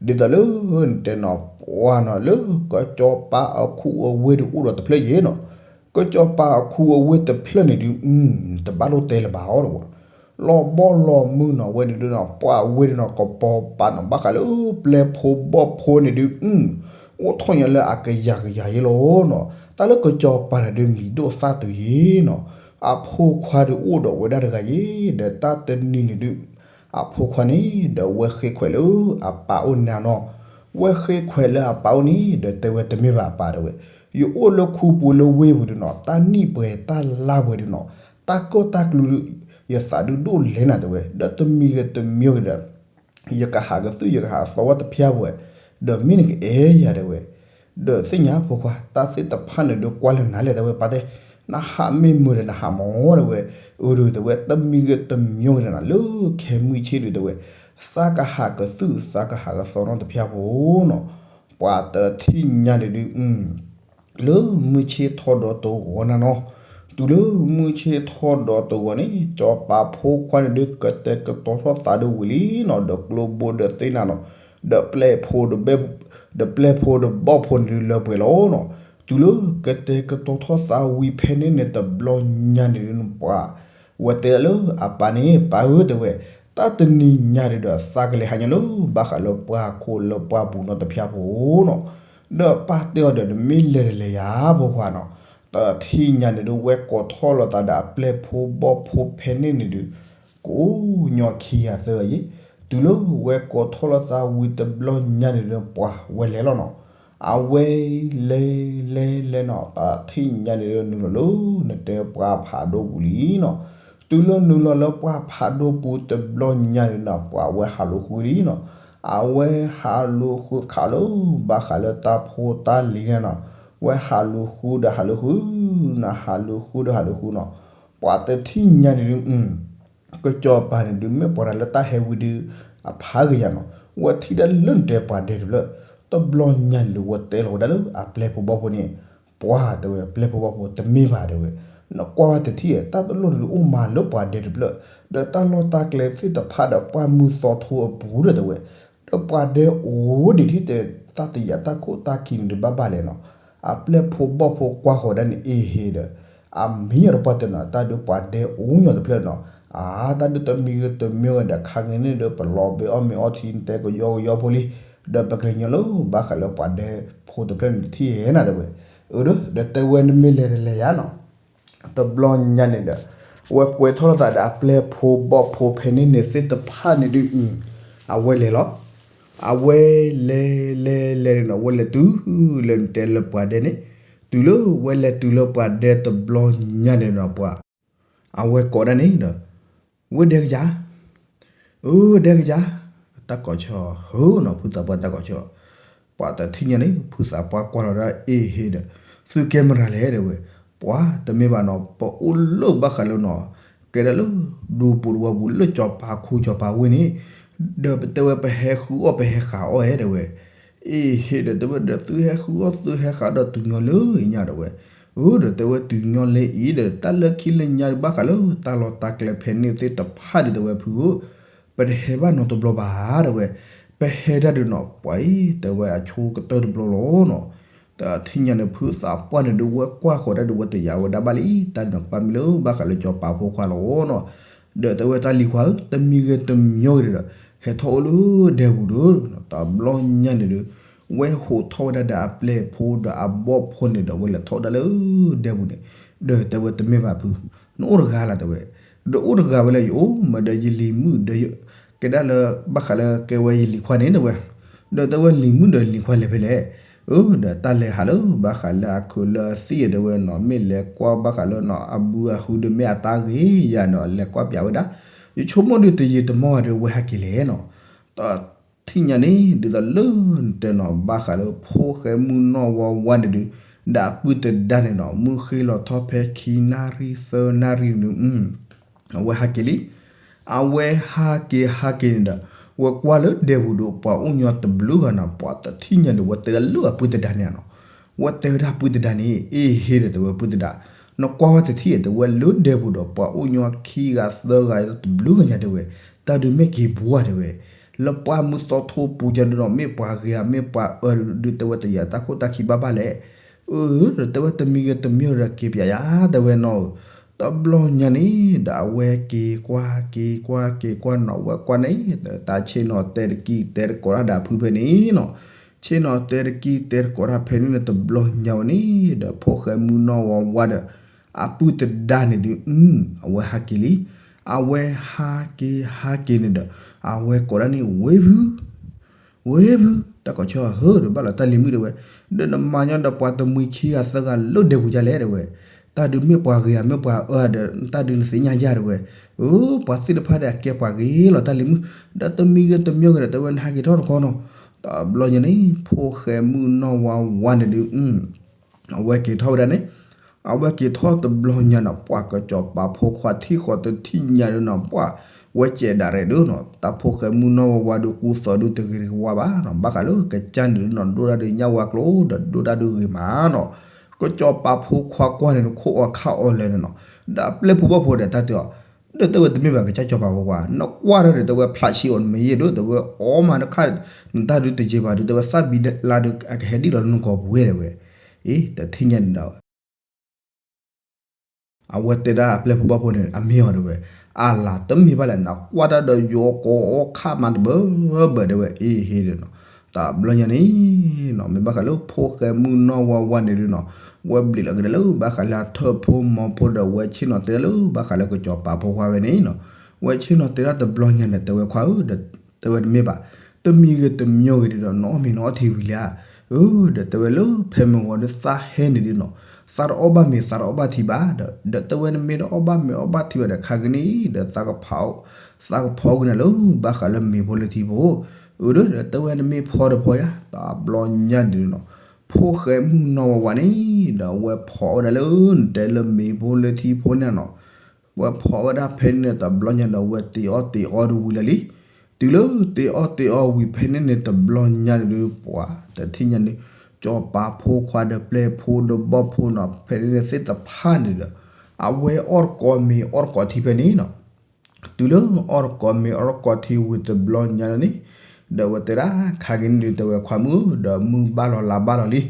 ဒ်သိးလၢနတဲနီၤ ပှၤနီၤ လၢကစီၤပၤအခူအဝ့ၢ်ဒုးအိၣ်ဒီးတဖျၢၣ်ယဲၢ်နီၤ, ကစီၤပၤအခူအဝ့ၢ်တဖျၢၣ်န့ၣ်ဒုး တဘၣ်လိၣ်တဲလၢၤဘၣ်အီၤတဝဲ လီၤဘီလီၤမုၢ်နီၤ ဝဲန့ၣ်ဒုးနီၤ ပှၤဝဲဒၣ်နီၤ ကပီၤပာ်နီၤ ဘၣ်ဃးလၢပျဲၢ်ဖိဘီၣ်ဖိန့ၣ်ဒုး အိၣ်ထီၣ်ညါလၢအကယၤကယၤယဲၢ်လီၤနီၤ, တၢ်လၢကစီၤပၤန့ၣ်ဒုး မံၤဒိၣ်သၣ်တုၤယဲၢ်နီၤ, အဖိခွါဒုးအိၣ်ဒီးဝဲဒၣ်တဂၤယဲၢ် ဒီးတၢ်တနံၤန့ၣ်ဒုး အဖိခွါန့ၣ် ဒီးဝဲဃ့ခွဲးလၢအပၢ်အိၣ်န့ၣ်နီၤ, ဝဲဃ့ခွဲးလၢအပၢ်အိၣ်န့ၣ် ဒီးတဲဝဲတမ့ၢ်ဘၣ်ပၢ်တဲဝဲ, ယအိၣ်လၢခူပူၤလၢဝ့ၢ်ပူၤဒုးနီၤ တၢ်နံၣ်ပှဲၤတၢ်လါပှဲၤဒုးနီၤ, တၢ်ကီၢ်တၢ်ကျူ ယသးဒုးဒိၣ်လဲၣ်နၤတဲဝဲ ဒီးတမံၤဂ့ၤတမံၤဂ့ၤဒီး ယကဟးကသုၣ်ယကဟးသီဝဲတဖျၢၣ်ဝဲ, ဒီးမ့ၢ်နကအဲၣ်ယၤတဲဝဲ, ဒီးသ့ၣ်ညါဖိခွါ တၢ်သ့ၣ်တဖၣ်န့ၣ်ဒုးကွၢ်လၢနၤလဲၣ်တဲဝဲ ပၢ်တဲ, နဟးမ့ၢ်မုာ်ဒီးနဟးမးတဲဝဲ, အၢဒုးတဲဝဲ တမံၤဂ့ၤတမံၤဂ့ၤနၤ လၢခဲမုၢ်ဆ့ၣ်ဒုးတဲဝဲ, သးကဟးကသုၣ်သးကဟးကသီနီတဖျၢၣ်ဖိနီၤ, ပှၤတထံၣ်ညါန့ၣ်ဒုး လၢမုၢ်ဆ့ၣ်ထီၣ်ဒီးတဂီၤနၤနီၤ, တုၤလၢမုၢ်ဆ့ၣ်ထီၣ်ဒီးတဂီၤန့ၣ် စီၤပၤဖိခွါန့ၣ်ဒုး ကတဲာ်ကတီၤထီၣ်သးဒုးဝံၤလံနီၤ, ဒီးကျိဘိဒီးသ့ၣ်နၤနီၤ, ဒီးပျဲၢ်ဖိဒီးဘဲ, ဒီးပျဲၢ်ဖိဒီးဘီၣ်ဖိန့ၣ်ဒုးလၢပှဲၤလီၤနီၤ, တုၤလၢကတဲာ်ကတီၤထီၣ်သးဝံၤဖဲန့ၣ်န့ၣ်တဘျီညါန့ၣ်ဒုး ပှၤ ဝဲတဲဒၣ်လၢအပၢ်န့ၣ် ပၢ်ဧၢ တဲဝဲ, တၢ်တနံၤညါဒုးဒီး သးကလဲၤဟးညါလၢဘၣ်ဃးလၢပှၤခိၣ်လၢပှၤပူၤနီတဖျၢၣ်ဖိနီၤ, ဒီးပၢ်တဲအီၤဒီး နမ့ၢ်လဲၤဒီးလဲၤယၤ ဖိခွါနီၤ, တထံၣ်ညါန့ၣ်ဒုး ဝဲကိးထီၣ်လိာ်သးဒီးအပျဲၢ်ဖိဘီၣ်ဖိဖဲန့ၣ်န့ၣ်ဒုး ကိးညီခံဂၤသၢဂၤယဲၢ်, တုၤလၢဝဲကိးထီၣ်လိာ်သးဝံၤတဘျီညါန့ၣ်ဒုး ပှၤဝဲလဲၤလီၤနီၤ, အဝဲလဲၤလဲၤလဲၤနီၤ တထံၣ်ညါန့ၣ်ဒုး နုာ်လီၤလၢ နတဲပှၤဖးဒိၣ်ပူၤလံနီၤ, တုၤလၢနုာ်လီၤလၢပှၤဖးဒိၣ်ပူၤတဘျီညါန့ၣ်နီၤ ပှၤဝဲဟးလူၤဃုလံနီၤ, အဝဲဟးလူၤဃုခးလၢ ဘၣ်ဃးလၢတၢ်ဖိတၢ်လံၤန့ၣ်နီၤ, ဝဲဟးလူၤဃုဒီးဟးလူၤဃုနီၤ, ဟးလူၤဃုဒီးဟးလူၤဃုနီၤ, ပှၤတထံၣ်ညါန့ၣ်ဒုး ကစီၤပၤန့ၣ်ဒုး မ့ၢ်ပှၤတၢ်လၢတၢ်ဟဲဝံဒုး အဖးဂ့ၤယၤနီၤ, ဝဲထံၣ်ဒၣ်လၢနတဲပှၤဒဲတဖျၢၣ်, တဘျီညါန့ၣ်ဒုး ဝဲတဲလီၤဝဲဒၣ်လၢအပျဲၢ်ဖိဘီၣ်ဖိန့ၣ်, ပှၤတဲဝဲ ပျဲၢ်ဖိဘီၣ်ဖိတမ့ၢ်ဘၣ်တဲဝဲ, နကွၢ်ဝဲတထံၣ် တၢ်တလိၣ်န့ၣ်ဒုးအိၣ်မးလၢပှၤဒဲတဖျၢၣ်, ဒီးတၢ်လီၢ်တၢ်ကျဲသ့ၣ်တဖၣ်ဒီးပှၢ်မုၢ်သီထိအပူၤဒီးတဲဝဲ, ဒီးပှၤဒဲအိၣ်ဒံးထံၣ်တဲ တၢ်တယာ်တၢ်ခိၣ်တၢ်ခံန့ၣ်ဒုးဘၣ်ဘၣ်လဲၣ်နီၤ, အပျဲၢ်ဖိဘီၣ်ဖိကွၢ်ဃီၤဒၣ်န့ၣ် အ့ဟ့ဒီး အမ့ၢ်ညီတပှၢ်တဲနီၤ တၢ်ဒုးပှၤဒဲအိၣ်ညီတဖျၢၣ်နီၤ, အါ တၢ်ဒုးတမံၤဂ့ၤတမံၤဂ့ၤဒီး ခါက့ၤန့ၣ်ဒီး ပလီၤဘဲအီၣ်မ့ၤအီထံ နတဲကယီကယီဖိလံ, ဒီးပကညီလၢဘၣ်ဃးလၢပှၤဒဲဖိတဖျၢၣ်န့ၣ်တထံၣ်ဧဲနၤတဲဝဲ, အၢ ဒီးတဲဝဲနမ့ၢ်လဲၤတလဲၤယၤနီၤ တဘျီညါန့ၣ်ဒီး အဝဲကွဲးထီၣ်လိာ်သးဒီးအပျဲၢ်ဖိဘီၣ်ဖိဖဲန့ၣ်န့ၣ်သ့ၣ်တဖၣ်န့ၣ်ဒုး အဝဲလဲၤလီၤ. အဝဲလဲၤလဲၤလဲၤန့ၣ်ဒီး အဝဲလဲၤတုၤလၢနတဲလၢပှၤဒဲန့ၣ်, တုၤလၢဝဲလဲၤတုၤလၢပှၤဒဲတဘျီညါန့ၣ်ဒီးပှၤ အဝဲကိးဒၣ်န့ၣ်ဒီး ဝဲဒဲကယၤ အၢ ဒဲကယၤ, တၢ်ကိးဆၢဟၢနီၤ ဖုသးပှၢ်တၢ်ကိးဆၢ, ပှၤတထံၣ်ညါန့ၣ် ဖုသးပှၢ်ကွၢ်လီၤဒၣ်အ့ဟ့ဒီး သုကဲမရၤလဲၣ်တဲဝဲ, ပှၤတမ့ၢ်ဘၣ်နီၤ ပအိၣ်လၢဘၣ်ဃးလၢနီၤ ကဲဒၣ်လၢ ဒူပူၤတဝီပူၤလၢစီၤပၤခူစီၤပၤဝ့ၢ်န့ၣ်, ဒီးပတဲဝဲပဟဲဃုအီၣ်ပဟဲဃာ်အီၣ်ဧဲတဲဝဲ အ့ဟ့ဒီးတဲဝဲဒီးသုဟဲဃုအီၣ်သုဟဲဃာ်ဒီးတုၤညီလၢအံၤညါတဲဝဲ, အၢ ဒီးတဲဝဲတုၤညီလၢအံၤဒီး တၢ်လၢခံလၢညါဒုးဘၣ်ဃးလၢတၢ်လီၢ်တၢ်ကျဲဖဲန့ၣ်သ့ၣ်တဖၣ်ဒုးတဲဝဲဖုဧၢ, ပတဟဲဘၣ်နီတဘျီဘၣ်တဲဝဲ, ပဟဲတၢ်ဒုးနီၤ ပှၤအံၤတဲဝဲအဆိကတၢၢ်တဘျီလီၤနီၤ, တထံၣ်ညါန့ၣ် ဖုသးပှၢ်န့ၣ်ဒုးဝဲကွၢ်ဃီၤဒၣ်ဒုးဝဲတယာ်ဝဲဒၣ်ဘၣ်လံ တၢ်ဒုးနီၤကွၢ်မ့ၢ်လၢဘၣ်ဃးလၢစီၤပၤဖိခွါလီၤနီၤ, ဒီးတဲဝဲတၢ်လံၤခွါဧၢ တမံၤဂ့ၤတမံၤဂ့ၤဒီး ဟဲထီၣ်အိၣ်လၢဒဲပူၤဒီး တဘျီညါန့ၣ်ဒီး ဝဲဟိးထီၣ်ဝဲဒၣ်ဒီးအပျဲၢ်ဖိဒီးအဘီၣ်ဖိန့ၣ်ဒီး ဝဲလဲၤထီၣ်ဒၣ်လၢဒဲပူၤန့ၣ်, ဒီးတဲဝဲတမ့ၢ်ဘၣ်ဖု, နအိၣ်တဂၤလီၤတဲဝဲ, ဒီးအိၣ်တဂၤဝဲလၢယအိၣ်မးဒီးယလံၤမုၣ်ဒီး ကဲဒၣ်လၢဘၣ်ဃးလၢကဲဝဲယလံၤခွါန့ၣ်တဲဝဲ, ဒီးတဲဝဲလံၤမုၣ်ဒီးလံၤခွါလဲၤဖဲလဲၣ်, အၢ ဒီးတၢ်လဲၤဟးလၢဘၣ်ဃးလၢအခိၣ်လၢအသံၣ်တဲဝဲနီၤ မ့ၢ်လဲၤကွၢ်ဘၣ်ဃးလၢနီၤ အဘုအဟုဒီးမ့ၢ်အတၢ်ဂ့ၤယၤနီၤ လဲၤကွၢ်ပၠးဝဲဒၣ်, ယဆိကမိၣ်ဒီးတယံာ်တမီၢ်ဂၤဒီးဝဲဟဲက့ၤလဲၣ်နီၤ, တထံၣ်ညါန့ၣ် ဒ်သိးလၢနတဲနီၤ ဘၣ်ဃးလၢဖိၣ်ဃဲမုၢ်နီၢ်ဝါဝါန့ၣ်ဒုး ဒီးအပုၢ်တဒါန့ၣ်နီၤ မုၢ်ဃ့လီၤထီၣ်ဖဲခံနၣ်ရံၣ်သၢနၣ်ရံၣ်န့ၣ် အဝဲဟးက့ၤလံ, အဝဲဟးက့ၤဟးက့ၤန့ၣ်ဒီး ဝဲကွၢ်လၢဒဲပူၤဒီး ပှၤအိၣ်ညီတဘျုးဂၤနီၤ ပှၤတထံၣ်ညါဒီး ဝဲတဲဒၣ်လၢအပုၢ်တဒါန့ၣ်နီၤ, ဝဲတဲဝဲဒၣ်အပုၢ်တဒါန့ၣ် အ့ဟ့ဒီးတဲဝဲပုၢ်တဒါ, နကွၢ်ဝဲတထံၣ်တဲဝဲလၢဒဲပူၤဒီး ပှၤအိၣ်ညီခံဂၤသၢဂၤတဘျုးဂၤညါတဲဝဲ, တၢ်ဒုးမ့ၢ်က့ၤဘှါတဲဝဲ, လၢပှၢ်မုၢ်သီထိပူၤညါဒုးနီၤ မ့ၢ်ပှၤဂ့ၤဧါ မ့ၢ်ပှၤအၢဒုး တဲဝဲတယာ်တၢ်ခိၣ်တၢ်ခံဘၣ်ဘၣ်လဲၣ်, အၢ ဒီးတဲဝဲတမံၤဂ့ၤတမံၤဒီးက့ၤပၠးယၤတဲဝဲနီၤ, တဘျီညါန့ၣ် ဒီးအဝဲက့ၤကွၢ်က့ၤကွၢ်က့ၤကွၢ်နီၤ ဝဲကွၢ်န့ၣ် တၢ်ဆ့ၣ်နီၤတဲတကံၢ်တဲတကိးတၢ်ဒီးဖုဖဲန့ၣ်နီၤ, ဆ့ၣ်နီၤတဲတကံၢ်တဲတကိးတၢ်ဖဲန့ၣ်န့ၣ် တဘျီညါဝဲန့ၣ် ဒီးဖိၣ်ဃဲမုၢ်နီၢ်ဝါဝါဒီး အပုၢ်တဒါန့ၣ်ဒုး အဝဲဟးက့ၤလံ, အဝဲဟးက့ၤဟးက့ၤန့ၣ်ဒီး အဝဲကိးဒၣ်န့ၣ် ဝ့ၢ်ဖု ဝ့ၢ်ဖု တၢ်ကိးဆၢဟၢဒီးဘၣ်လီၤတၢ်လံၤမုၣ်တဲဝဲ, ဒီးနမၤညီဒီးပှၤတမှံၤခံဂၤသၢဂၤလၢဒဲပူၤဒ်လဲၣ်တဲဝဲ, တၢ်ဒုးမ့ၢ်ပှၤဂ့ၤဧါ မ့ၢ်ပှၤအၢဒီး တၢ်ဒုးနသ့ၣ်ညါယၤတဲဝဲ, အၢ ပှၤသ့ၣ်တဖၣ်ဒီးအကဲပှၤဂ့ၤလီၤတၢ်လံၤမုၣ်, ဒီးတမံၤဂ့ၤတမံၤဂ့ၤဒီးတဲဝဲနဟးက့ၤထီၣ်တခီနီၤ, တဘျီညါန့ၣ် ဖိၣ်ဃဲမုၢ်နီၢ်ဝါဝါန့ၣ်ဒုး အဝဲက့ၤထီၣ်ဝဲဒၣ်န့ၣ်, အဝဲက့ၤထီၣ်တဘျီညါနီၤ ပှၤကစီၤပၤဖိခွါထံၣ်ဃီတထံၣ်ညါဒုးနီၤ ပှၤဝဲကဲးဒၣ်ရဲၣ်ဒုးနီၤ တၢ်ဖိၣ်ဃဲမုၢ်နီၢ်ဝါဝါဒုးကူသိးဒုးတဂ့ၤတဝါဘၣ်နီၤ ဘၣ်ဃးလၢကစၢ်န့ၣ်ဒုးနီၤ ဒိၣ်တၢ်ဒုးညၣ်ဝါကျိဒီးဒိၣ်တၢ်ဒုးဂ့ၤမးနီၤ, ကစီၤပၤဖိခွါကွၢ်န့ၣ်ဒုးခိၣ်အီၤခါအီၤလဲၤန့ၣ်နီၤ, ဒီးအပျဲၢ်ဖိဘီၣ်ဖိဒီးတၢ်တဲအီၤ, ဒီးတဲဝဲတမ့ၢ်ဘၣ်ကစၢ်စီၤပၤဖိခွါ နကွၢ်ဒီးတဲဝဲဖျးဆံးအီၤနမ့ၢ်ယဲၢ်ဒုး တဲဝဲအီမးနခါ နတၢ်ဒုးတယံာ်ဘၣ်ဒုး တဲဝဲသၣ်ဘံလါဒုးအကဟဲဒံၣ်လီၤနဂီၤပူၤဝဲတဲဝဲ, အ့ တထံၣ်ညါန့ၣ်ဒီး အဝဲတဲဒၣ်အပျဲၢ်ဖိဘီၣ်ဖိန့ၣ် အမ့ၢ်အီၤတဲဝဲ, အလၤတမ့ၢ်ဘၣ်လဲၣ် နကွၢ်တၢ်ဒီးယိၤကိးအီခါမးတဘၢဘၢတဲဝဲ အ့ဟ့ဒီးနီၤ, တဘျီညါန့ၣ်နီၤ မ့ၢ်ဘၣ်ဃးလၢဖိၣ်ဃဲမုၢ်နီၢ်ဝါဝါန့ၣ်ဒုးနီၤ, ဝဲဘျံးလီၤက့ၤဒၣ်လၢဘၣ်ဃးလၢအထၢၣ်ဖိမီၤဖိဒီးဝဲဆ့ၣ်နီၤတဲဒၣ်လၢဘၣ်ဃးလၢကစီၤပၤဖိခွါဝဲန့ၣ်နီၤ, ဝဲဆ့ၣ်နီၤတဲဒၣ်တဘျီညါန့ၣ် တဲဝဲခွါဧၢ တဲဝဲတမ့ၢ်ဘၣ်, တမံၤဂ့ၤတမံၤဂ့ၤဒုးဒီး နအီၣ်မ့ၤနအီထံဝံၤလံဧါ, အၢ ဒီးတဲဝဲလၢဖဲမုၢ်ဂီၤဒုးသးဟဲန့ၣ်ဒုးနီၤ, သးတအီၣ်ဘၣ်မ့ၤသးတအီၣ်ဘၣ်ထံဘၣ်ဒီး ဒီးတဲဝဲနမ့ၢ်တအီၣ်ဘၣ်မ့ၤအီၣ်ဘၣ်ထံဘၣ်ဒီး ခါကနံၣ်အံၤဒီး သးကဖီဝဲနၤလၢဘၣ်ဃးလၢမ့ၤဖိလၢထံဖိ, အၢ ဒီး ဒီးတဲဝဲနမ့ၢ်ဖီတဖီယါ တဘျီညါဒုးနီၤ, ဖိၣ်ဃဲမုၢ်နီၢ်ဝါဝါန့ၣ် ဒီးအဝဲဖီဝဲဒၣ်လၢနတဲလၢမ့ၤဖိလၢထံဖိန့ၣ်နီၤ, ဝဲဖီၣ်ဝဲဒၣ်ဖဲန့ၣ်န့ၣ် တဘျီညါဒီး ဝဲတ့အီၣ်တ့အီဒုးဝံၤလၢာ်လံ. တုၤလၢတ့အီၣ်တ့အီဝံၤဖဲန့ၣ်န့ၣ် တဘျီညါန့ၣ်ဒုး ပှၤတထံၣ်ညါန့ၣ် စီၤပၤဖိခွါဒီးပျဲၢ်ဖိဒီးဘီၣ်ဖိနီၤ ဖဲန့ၣ်န့ၣ်သ့ၣ်တဖၣ်န့ၣ်ဒီး အဝဲအီၣ်တကိးမ့ၤအီၣ်တကိးထံဖဲန့ၣ်နီၤ. တုၤလၢအီၣ်တကိးမ့ၤအီၣ်တကိးထံဝံၤတဘျီညါန့ၣ်န့ၣ် ဒီးအဝဲတဲဒၣ် ခါက့ၤန့ၣ်ဒုး တဲဝဲခွါမုၣ်ဧၢ ဒီးမုၢ်ဘၣ်လီၤလါဘၣ်လီၤလံ,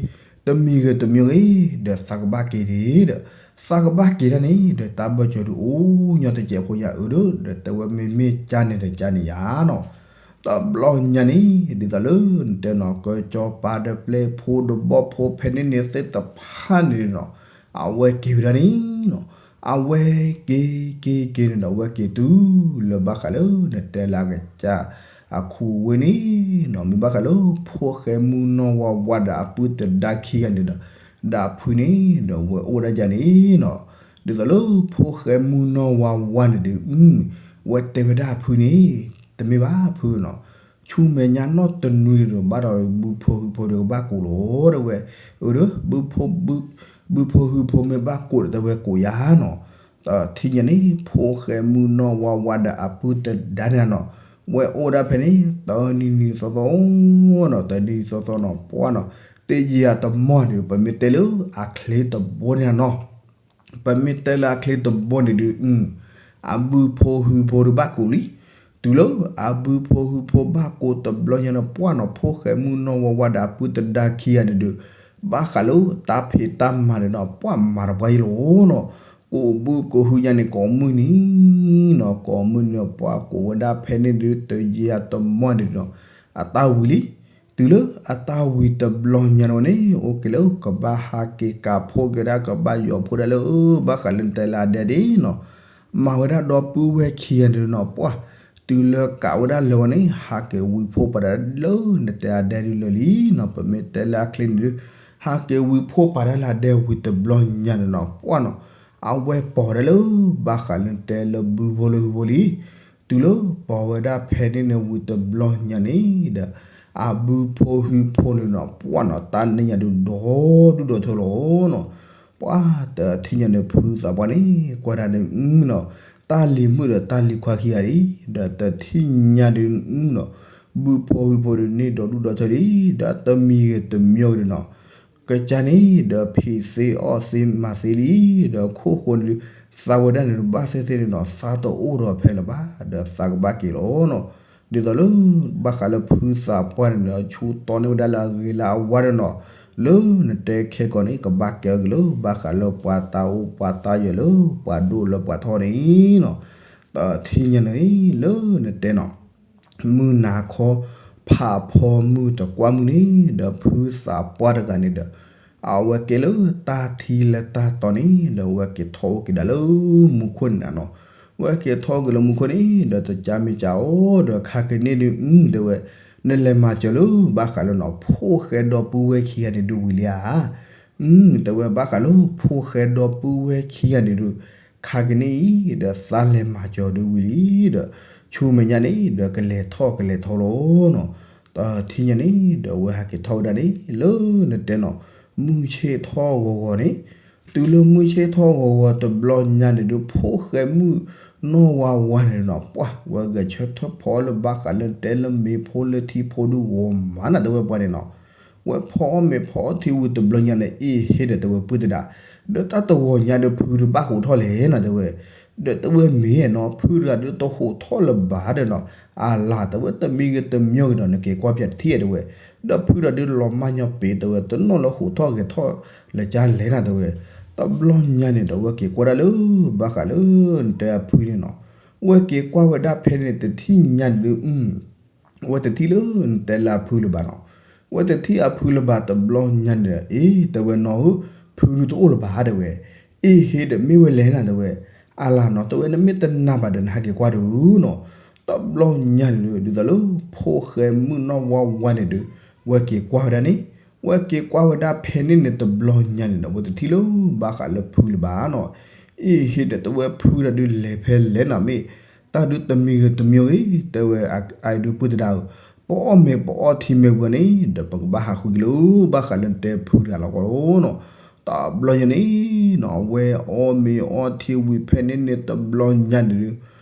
တမံၤဂ့ၤတမံၤဂ့ၤ ဒီးသးကဘၣ်က့ၤန့ၣ်ဒီး သးကဘၣ်က့ၤဒၣ်န့ၣ်ဒီး တၢ်ဘၢၣ်စၢၤဒုးအိၣ်ညီတစဲးဖိညါအၢဒီး ဒီးတဲဝဲမ့မ့ၢ်ကၢ်န့ၣ်ဒီးကၢ်န့ၣ်ယါနီၤ. တဘျီညါန့ၣ် ဒ်သိးလၢနတဲနီၤ ကၠီၤပၤဒီးပျဲၢ်ဖိဒီးဘီၣ်ဖိဖဲန့ၣ်န့ၣ်သ့ၣ်တဖၣ်န့ၣ်နီၤ အဝဲက့ၤဝဲဒၣ်န့ၣ်နီၤ. အဝဲက့ၤက့ၤက့ၤန့ၣ်ဒီး အဝဲက့ၤတုၤလၢဘၣ်ဃးလၢ နတဲလၢအကစၢ်အခူအဝ့ၢ်န့ၣ်နီၤ မ့ၢ်ဘၣ်ဃးလၢဖိၣ်ဃဲမုၣ်နီၢ်ဝါဝါဒီးအပုၢ်တဒါခံဂၤန့ၣ်ဒီး ဒီးအဖုန့ၣ်ဒီး ဝဲအိၣ်ဒၣ်ယါန့ၣ်နီၤ. ဒ်သိးလၢဖိၣ်ဃဲမုၣ်နီၢ်ဝါဝါန့ၣ်ဒီး ဝဲတဲဝဲဒၣ်အဖုန့ၣ် တမ့ၢ်ဘၣ်ဖုနီၤ ဆူမဲာ်ညါနီၢ်တနွံဒီး ဘၣ်ဒီးဘုဖိဟုဖိဒီးကဘၣ်ကိးလီၤ တဲဝဲ, အၢ ဘုဖိဟုဖိမ့ၢ်ဘၣ်ကိးဒီး တဲဝဲကိးယါနီၤ. တထံၣ်ညါန့ၣ် ဖိၣ်ဃဲမုၣ်နီၢ်ဝါဝါဒီးအပုၢ်တဒါန့ၣ်နီၤ ဝဲအိၣ်ဒၣ်ဖဲန့ၣ် တနံၤနံၤသီသီနီၤ တနံၤနံၤသီသီနီၤ ပှၢ်နီၤ တယံာ်အတမီၢ်န့ၣ် ပမ့ၢ်တဲလၢအချ့တဘိန့ၣ်နီၤ ပမ့ၢ်တဲလၢအချ့တဘိန့ၣ်ဒုး အဘုဖိဟုဖိဒုးဘၣ်ကိးလံ. တုၤလၢအဘုဖိဟုဖိဘၣ်ကိးတဘျီညါန့ၣ် ပှၢ်နီၤ ဖိၣ်ဃဲမုၣ်နီၢ်ဝါဝါဒီးအပုၢ်တဒါခံဂၤန့ၣ်ဒုး ဘၣ်ဃးလၢတၢ်ဖံးတၢ်မၤန့ၣ်နီၤ ပှၢ်မၤတပှၢ်ယံလီၤနီၤ. ကိးဘုကိးဟုညါန့ၣ် ကိးမုၢ်နံၤနီၤ ကိးမုၢ်နံၤနီၤ ပှၢ်ကိးဝဲဒၣ်ဖဲန့ၣ်ဒုး တယံာ်အတမီၢ်န့ၣ်နီၤ အတၢ်ဝံၤလံ. တုၤလၢအတၢ်ဝံၤတဘျီညါန့ၣ်န့ၣ် အိၣ်က့ၤလၢကဘၣ်ဟးက့ၤကးဖိက့ၤဒၣ် ကဘၣ်ယီၤဖိဒၣ်လၢ ဘၣ်ဃးလၢနတဲလၢအဒဲဒ်နီၤ မၤဝဲဒၣ်ဒီပုၢ်ဝဲၢ်ခံဂၤန့ၣ်နီၤ ပှၢ်တုၤလၢကးဝဲဒၣ်လၢၤဝဲန့ၣ် ဟးက့ၤဝံၤဖိပာ်ဒၣ်လၢနတဲအဒဲဒ်လၢာ်လံနီၤ ပမ့ၢ်တဲလၢအချ့န့ၣ်ဒုး ဟးက့ၤဝံၤဖိပာ်ဒၣ်လၢအဒဲဝံၤတဘျီညါန့ၣ်နီၤ ပှၢ်နီၤ အဝဲပိာ်ဝဲဒၣ်လၢ ဘၣ်ဃးလၢနတဲလၢဘုဖိလၢဟုဖိလံ. တုၤလၢပိာ်ဝဲဒၣ်ဖဲန့ၣ်န့ၣ်ဝံၤတဘျီညါန့ၣ်ဒီး အဘုဖိဟုဖိန့ၣ်နီၤ ပှၢ်နီၤ တၢ်န့ၣ်ညါဒုးဒီဒူၣ်ဒီထၢလီၤနီၤ. ပှၢ်တထံၣ်ညါန့ၣ် ဖုသးပှၢ်န့ၣ် ကွၢ်ဒၣ်ဒုးနီၤ တၢ်လံၤမုၣ်ဒီးတၢ်လံၤခွါခံဂၤဒံး ဒီးတထံၣ်ညါဒုးနီၤ ဘုဖိဟုဖိဒုးန့ၣ်ဒီဒူၣ်ဒီထၢလံ ဒီးတမံၤဂ့ၤတမံၤဂ့ၤဒုးနီၤ ကစၢ်န့ၣ်ဒီးဖံးသ့အီၣ်သ့မၤသ့လံ ဒီးခိၣ်ဃိန့ၣ်ဒုး သးဝဲဒၣ်န့ၣ်ဒုး ဘၣ်သ့ၣ်သ့ၣ်န့ၣ်နီၤ သးတအိၣ်ဒီးဖဲလၢၤဘၣ် ဒီးသးကဘၣ်က့ၤလီၤနီၤ. ဒ်သိးလၢ ဘၣ်ဃးလၢဖုသးပှၢ်န့ၣ်ဒီး ဆူတီန့ၢ်ဝဲဒၣ်လၢအဂ့ၤလၢအဝါဒီးနီၤ လၢနတဲခဲကိာ်န့ၣ် ကဘၣ်ကဲအီၤက့ၤလၢ ဘၣ်ဃးလၢပှၤတၢ်အိၣ်ပှၤတၢ်ယၢၤလၢပှၤဒိၣ်လၢပှၤထီန့ၣ်နီၤ. တထံၣ်ညါန့ၣ် လၢနတဲနီၤ မုၢ်နၤခီ ဖးဖီမုၢ်တကွၢ်မုၢ်န့ၣ် ဒီးဖုသးပှၢ်တဂၤန့ၣ်ဒီး အဝဲကဲလၢတၢ်ထံလၢတၢ်တီန့ၣ် ဒီးဝဲက့ၤထီၣ်အိၣ်က့ၤဒၣ်လၢမူခိၣ်န့ၣ်နီၤ. ဝဲက့ၤထီၣ်အိၣ်က့ၤလၢမူခိၣ်န့ၣ် ဒီးတကၢ်မ့ၢ်ကၢ်အီၤ ဒီးခါကန့ၣ်ဒုး တဲဝဲ နလဲၤမၤစၢၤလၢ ဘၣ်ဃးလၢနီၤ ဖိၣ်ဃဲဒီပုၢ်ဝဲၢ်ခံဂၤန့ၣ်ဒုးဝံၤလံဧါ တဲဝဲဘၣ်ဃးလၢဖိၣ်ဃဲဒီပုၢ်ဝဲၢ်ခံဂၤန့ၣ်ဒုး ခါကန့ၣ်အံၤ ဒီးသးလဲၤမၤစၢၤဒုးဝံၤလံ ဒီးဆူမဲာ်ညါန့ၣ် ဒီးကလဲၤထီၣ်ကလဲၤထီလီၤနီၤ. တထံၣ်ညါန့ၣ် ဒီးဝဲဟဲက့ၤထီၣ်ဝဲဒၣ်န့ၣ် လၢနတဲနီၤ မုၢ်ဆ့ၣ်ထီၣ်ဂီၤဂီၤန့ၣ် တုၤလၢမုၢ်ဆ့ၣ်ထီၣ်ဂီၤဂီၤတဘျီညါန့ၣ်ဒုး ဖိၣ်ဃဲမုၣ်နီၢ်ဝါဝါန့ၣ်နီၤ ပှၢ်ဝဲဂဲၤဆၢထၢၣ်ဖီလၢ ဘၣ်ဃးလၢနတဲလၢမ့ၤဖိလၢထံဖိဒုးဂီၤမးနၤ တဲဝဲပှၢ်န့ၣ်နီၤ. ဝဲဖီအီၣ်မ့ၤဖီအီၣ်ထံဝံၤတဘျီညါန့ၣ် အ့ၣ်ဟ့ဒီးတဲဝဲပုၢ်တဒါ ဒီးတၢ်တဂီၤညါဒီးဖုဒုးဘၣ်ဟးထီၣ်လဲၣ်နီၤ တဲဝဲ ဒီးတဲဝဲမ့ၢ်နီၤ ဖုတဂၤဒုးတဟးထီၣ်လၢၤဘၣ်ဒီးနီၤ အလၤ တဲဝဲတမံၤဂ့ၤတမံၤဂ့ၤဒီး နက့ၤကွၢ်ပၠးတထံၣ် တဲဝဲ ဒီးဖုတဂၤဒုးလီၤမၢ်ညီပ့ၤ တဲဝဲ တနီၣ်လၢဟးထီၣ်ဂဲၤထီၣ်လၢကၢ်လဲၣ်နၤ တဲဝဲ တဘျီညါန့ၣ်ဒီး ဝဲက့ၤကွၢ်ဒၣ်လၢ ဘၣ်ဃးလၢ နတဲအဖုန့ၣ်နီၤ ဝဲက့ၤကွၢ်ဝဲဒၣ်ဖဲန့ၣ်တထံၣ်ညါန့ၣ်ဒုး ဝဲတထံၣ်လၢနတဲလၢအဖုလၢၤဘၣ်နီၤ. ဝဲတထံၣ်အဖုလၢၤဘၣ်တဘျီညါန့ၣ်ဒီး အ့ တဲဝဲနီၤဧၢ ဖုဒုးတအိၣ်လၢၤဘၣ် တဲဝဲ အ့ၣ်ဟ့ဒီးမ့ၢ်ဝဲလဲၣ်နၤ တဲဝဲ အလၤနီၤ တဲဝဲ နမ့ၢ်တနာ်ဘၣ်ဒီးနဟဲက့ၤကွၢ်ဒုးနီၤ. တဘျီညါန့ၣ်ဒုး ဒ်သိးလၢဖိၣ်ဃဲမုၣ်နီၢ်ဝါဝါန့ၣ်ဒုး ဝဲက့ၤကွၢ်ဝဲဒၣ်န့ၣ် ဝဲက့ၤကွၢ်ဝဲဒၣ်ဖဲန့ၣ်န့ၣ်တဘျီညါန့ၣ်ဒီး ဝဲတထံၣ်လၢ ဘၣ်ဃးလၢဖုလၢၤဘၣ်နီၤ. အ့ၣ်ဟ့ဒီးတဲဝဲဖုတဂၤဒုးလဲၤဖဲလဲၣ်နၤ မ့ၢ်တၢ်ဒုးတမံၤဂ့ၤတမံၤဂ့ၤ တဲဝဲ အဒုးပုၢ်တဒါဧၢ ပအီၣ်မ့ၤပအီထံမ့ၢ်ဝဲန့ၣ် ဒီးပကဘၣ်ဟးဃုက့ၤလၢ ဘၣ်ဃးလၢနတဲဖုတဂၤလီၤကီးလီၤနီၤ. တဘျီညါန့ၣ်နီၤ အဝဲအီၣ်မ့ၤအီထံဝံၤဖဲန့ၣ်န့ၣ် တဘျီညါန့ၣ်ဒုး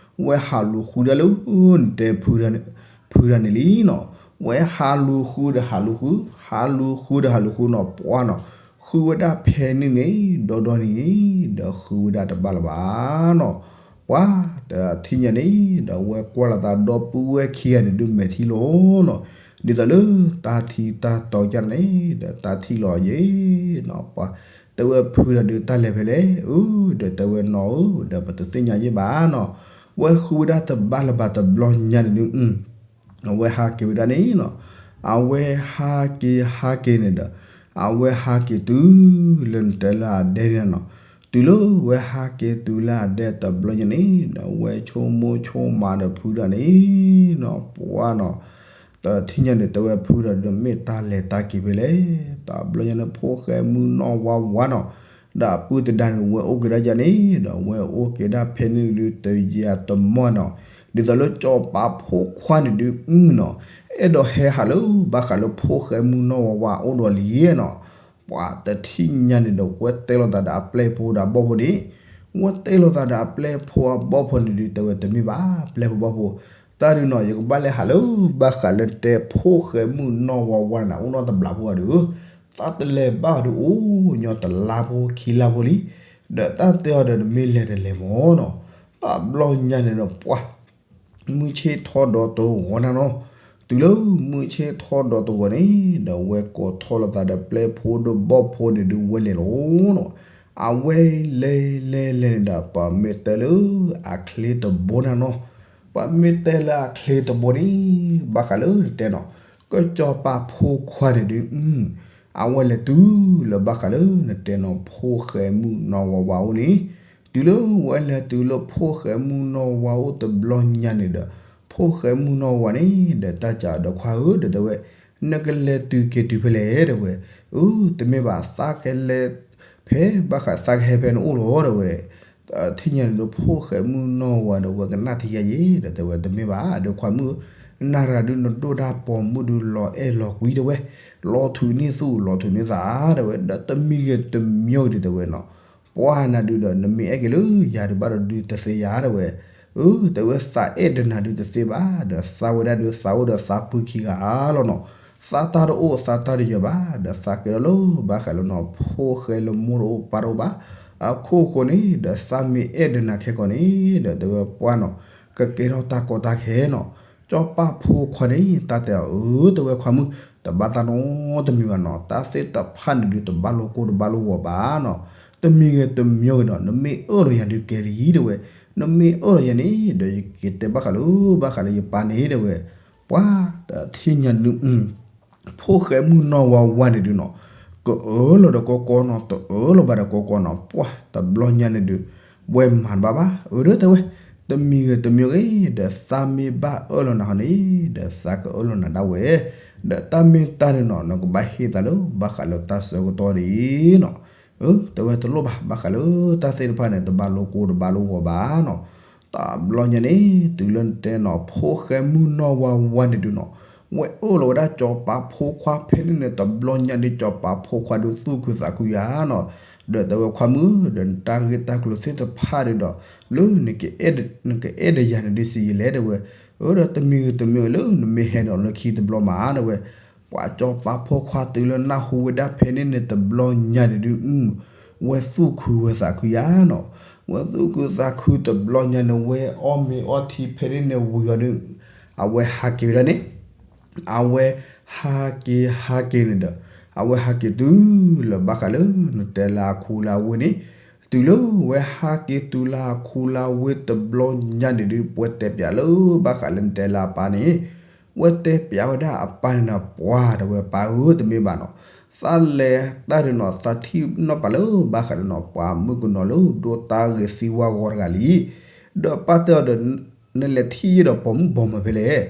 ဝဲဟးလူၤဃုဒၣ်လၢ နတဲ ဖုဒၣ်န့ၣ်လံနီၤ. ဝဲဟးလူၤဃုဒီးဟးလူၤဃု, ဟးလူၤဃုဒီးဟးလူၤဃုနီၤ ပှၢ်နီၤ. ဃုဝဲဒၣ်ဖဲန့ၣ်န့ၣ် ဒီဒီနံၤန့ၣ် ဒီးဃုဝဲဒၣ်တဘၣ်လၢၤဘၣ်နီၤ. ပှၢ်တထံၣ်ညါန့ၣ် ဒီးဝဲကွၢ်လီၤသးဒီပုၢ်ဝဲၢ်ခံဂၤန့ၣ်ဒုးမဲာ်ထံလီၤနီၤ. ဒ်သိးလၢတၢ်ထံတၢ်တီကၢ်န့ၣ် ဒီးတၢ်ထံၣ်လီၤယဲနီၤ. ပှၢ်တဲဝဲဖုဒီးဒုးတၢ်လဲၤဖဲလဲၣ်, အၢ ဒီးတဲဝဲနီၤဧၢ ဒီးပတသ့ၣ်ညါယဲဘၣ်နီၤ. ဝဲဃုဝဲဒၣ်တဘၣ်လၢၤဘၣ်တဘျီညါန့ၣ်ဒုး အဝဲဟးက့ၤဝဲဒၣ်န့ၣ်နီၤ. အဝဲဟးက့ၤဟးက့ၤန့ၣ်ဒီး အဝဲဟးက့ၤတုၤလၢနတဲလၢအဒဲန့ၣ်နီၤ. တုၤလၢဝဲဟးက့ၤတုၤလၢအဒဲတဘျီညါန့ၣ်ဒီး ဝဲဆိကမိၣ်ဆိကမးဒီးဖုဒီးန့ၣ်နီၤ ပှၢ်နီၤ. တထံၣ်ညါန့ၣ် တဲဝဲဖုဒီးဒုးမ့ၢ်တၢ်လဲၤတၢ်က့ၤဖဲလဲၣ်. တဘျီညါန့ၣ် ဖိၣ်ဃဲမုၣ်နီၢ်ဝါဝါနီၤ ဒီးအပုၢ်တဒါန့ၣ် ဝဲအိၣ်က့ၤဒၣ်ယၤန့ၣ်ဒီး ဝဲအိၣ်က့ၤဒၣ်ဖဲန့ၣ်ဒုးတယံာ်တမီၢ်နီၤ. ဒ်သိးလၢစီၤပၤဖိခွါန့ၣ်ဒုးနီၤ အဲၣ်ဒိးဟဲဟးလၢဘၣ်ဃးလၢဖိၣ်ဃဲမုၣ်နီၢ်ဝါဝါအိၣ်ဒီးလံနီၤ. ပှၢ်တထံၣ်ညါန့ၣ်ဒီး ဝဲတဲလိာ်သးဒီးအပျဲၢ်ဖိဒီးအဘီၣ်ဖိန့ၣ်, ဝဲတဲလိာ်သးဒီးအပျဲၢ်ဖိအဘီၣ်ဖိန့ၣ်ဒုး တဲဝဲတမ့ၢ်ဘၣ် ပျဲၢ်ဖိဘီၣ်ဖိ, တၢ်ဒုးနီၤ ယကဘၣ်လဲၤဟးလၢဘၣ်ဃးလၢတဲဖိၣ်ဃဲမုၣ်နီၢ်ဝါဝါန့ၣ် အိၣ်နီတဘျီဖိဧါဒုး, သးတလဲၤဘၣ်ဒုးအိၣ်ညီတလါဖိခံလါဖိလံ. ဒီးတၢ်တဲအီၤဒီး နမ့ၢ်လဲၤတလဲၤမၢ်နီၤ. တဘျီညါန့ၣ်ဒီးပှၢ် မုၢ်ဆ့ၣ်ထီၣ်ဒီးတဂီၤနၤနီၤ. တုၤလၢမုၢ်ဆ့ၣ်ထီၣ်ဒီးတဂီၤန့ၣ်ဒီး ဝဲကိးထီၣ်လိာ်သးဒီးပျဲၢ်ဖိဒီးဘီၣ်ဖိန့ၣ်ဒုး ဝဲလဲၤလီၤနီၤ. အဝဲလဲၤလဲၤလဲၤန့ၣ်ဒီး ပှၤမ့ၢ်တဲလၢအချ့တဘိနၤနီၤ. ပှၤမ့ၢ်တဲလၢအချ့တဘိန့ၣ် ဘၣ်ဃးလၢနတဲနီၤ ကစီၤပၤဖိခွါန့ၣ်ဒုး အဝဲလဲၤတုၤလၢဘၣ်ဃးလၢနတဲနီၤ ဖိၣ်ဃဲမုၣ်နီၢ်ဝါဝါအိၣ်န့ၣ်, တုၤလၢဝဲလဲၤတုၤလၢဖိၣ်ဃဲမုၣ်နီၢ်ဝါအိၣ်တဘျီညါန့ၣ်ဒီး ဖိၣ်ဃဲမုၣ်နီၢ်ဝါန့ၣ်ဒီး တၢ်စံးဒီးခွါဧၢ ဒီးတဲဝဲ, နကလဲၤတုၤက့ၤတုၤဖဲလဲၣ် တဲဝဲ, အၢ တမ့ၢ်ဘၣ် သးကလဲၤဖဲဘၣ်ဃး သးကဟဲဖဲနအိၣ်လီၤ တဲဝဲ. ထံၣ်ညါန့ၣ်ဒီး ဖိၣ်ဃဲမုၣ်နီၢ်ဝါဒီး ဝဲကနၣ်ထံယါယဲ ဒီးတဲဝဲ တမ့ၢ်ဘၣ် ဒီးခွါမုၣ်, နၤရၤဒုးနဒိၣ်တၢ်ပိာ်မုၣ်ဒုးလီၤအဲၣ်လီၤကွံ တဲဝဲ, လီၤထုးန့ၢ်သူၣ်လီၤထုးန့ၢ်သး တဲဝဲ, ဒီးတမံၤဂ့ၤတမံၤဂ့ၤဒုး တဲဝဲနီၤ, ပှၤနၤဒုးဒီး နမ့ၢ်အဲၣ်က့ၤလၢယၤဒုးဘၣ်ဒီးဒုးတသ့ယၤ တဲဝဲ, အၢ တဲဝဲ သးအဲၣ်ဒီးနၤဒုးတသ့ဘၣ် ဒီးသးဝဲဒၣ်ဒုး သးအိၣ်ဒီးသးပုၢ်ခံဂၤလီၤနီၤ. သးတၢ်တအိၣ် သးတၢ်တယၢၤဘၣ် ဒီးသးကဲထီၣ်လၢဘၣ်ဃးလၢနီၤ ဖိၣ်ဃဲလၢမိၢ်တအိၣ်ပၢ်တအိၣ်ဘၣ်. အခိၣ်ဃိန့ၣ်ဒီး သးမ့ၢ်အဲၣ်ဒီးနၤခဲကီးန့ၣ် ဒီးတဲဝဲပှၢ်နီၤ ကကဲထီၣ်တၢ်ကီတၢ်ခဲနီၤ. စီၤပၤဖိခွါန့ၣ် တၢ်တဲအီၤ အၢ တဲဝဲခွါမုၣ် တဘၣ်တၢ်နီတမံၤဘၣ်နီၤ. တၢ်သ့ၣ်တဖၣ်န့ၣ်ဒုး တဘၣ်လိာ်ကိၢ်တဘၣ်လိာ်ဂီၤဘၣ်နီၤ. တမံၤဂ့ၤတမံၤဂ့ၤဒီး နမ့ၢ်အၢၣ်လီၤယၤဒုးကဲလံ တဲဝဲ, နမ့ၢ်အၢၣ်လီၤယၤန့ၣ်ဒီး ယက့ၤတဲဘၣ်ဃးလၢဘၣ်ဃးလၢယပၢ်န့ၣ် တဲဝဲ. ပှၤတထံၣ်ညါဒုး ဖိၣ်ဃဲမုၣ်နီၢ်ဝါဝါန့ၣ်ဒုးနီၤ ကအၢၣ်လီၤဒီးကီကီနီၤ တအၢၣ်လီၤဘၣ်ဒီးကီကီနီၤ. ပှၢ်တဘျီညါန့ၣ်ဒုး ဝဲမၤတဘၣ်ဘၣ် အၢ တဲဝဲ, တမံၤဂ့ၤတမံၤဂ့ၤ ဒီးသးမ့ၢ်ဘၣ်အၢၣ်လီၤနၤဟီန့ၣ် ဒီးသးကအၢၣ်လီၤနၤဒၣ်ဝဲ, ဒီးတၢ်မ့ၢ်တၢ်ဒုးနီၤ နကဘၣ်ဟ့ၣ်သးလၢဘၣ်ဃးလၢတၢ်ဆၢကတီၢ်ဒ်အံၤနီၤ. အၢ တဲဝဲတလိၣ်ဘၣ် ဘၣ်ဃးလၢတၢ်သ့ၣ်တဖၣ်န့ၣ် တဘၣ်လိာ်ကိၢ်တဘၣ်လိာ်ဂီၤဘၣ်နီၤ. တဘျီညါန့ၣ် တုၤလၢနတဲနီၤ ဖိၣ်ဃဲမုၣ်နီၢ်ဝါဝါန့ၣ်ဒုးနီၤ ဝဲအၢၣ်လီၤဝဲဒၣ်စီၤပၤဖိခွါဖဲန့ၣ်န့ၣ် တဘျီညါဒုး စီၤပၤဖိခွါဒုးသူၣ်ခုသးခုယၤနီၤ. ဒီးတဲဝဲခွါမုၣ် ဒီးနတၢ်ဂ့ၢ်တၢ်ကျိၤသ့ၣ်တဖၣ်ဒုးဒီး လၢ နကအဲၣ်ဒီးယၤန့ၣ်ဒုးစံးယလဲၣ် တဲဝဲ. အၢ ဒီးတမံၤဂ့ၤတမံၤဂ့ၤလၢနမ့ၢ်ဟဲဒီးလၢခံတဘျီမး တဲဝဲ. ပှၤစီၤပၤဖိခွါတုၤလၢနၢ်ဟူဝဲဒၣ်ဖဲန့ၣ်န့ၣ်တဘျီညါန့ၣ်ဒုး ဝဲသူၣ်ခုဝဲသးခုယၤနီၤ. ဝဲသူၣ်ခုသးခုတဘျီညါန့ၣ် ဝဲအီၣ်မ့ၤအီထံဖဲန့ၣ်န့ၣ်ဝံၤအီၤဒုး အဝဲဟးက့ၤဝဲဒၣ်န့ၣ် အဝဲဟးက့ၤဟးက့ၤန့ၣ်ဒီး အဝဲဟးက့ၤတုၤလၢဘၣ်ဃးလၢနတဲလၢအခူလၢအဝ့ၢ်န့ၣ်, တုၤလၢဝဲဟးက့ၤတုၤလၢအခူလၢအဝ့ၢ်တဘျီညါန့ၣ်ဒုး ဝဲတဲပျးလၢဘၣ်ဃးလၢနတဲလၢအပၢ်န့ၣ်, ဝဲတဲပျးဝဲဒၣ်အပၢ်န့ၣ်ဒီး ပှၤတဲဝဲပၢ်ဧၢ တမ့ၢ်ဘၣ်နီၤ, သးလဲၤတၢ်ဒုးနီၤ သးထံၣ်နီၣ်ပာ်လၢဘၣ်ဃးလၢနီၤ ပှၤမုၣ်ကနီၤလၢဒိးတၢ်ဂ့ၤသံဝါဂီၤတဂၤလံ. ဒီးပၢ်တဲအီၤဒီး နလဲၤထံၣ်ယဲဒီးပိာ်မုၣ်ပိာ်မၢၤဖဲလဲၣ်.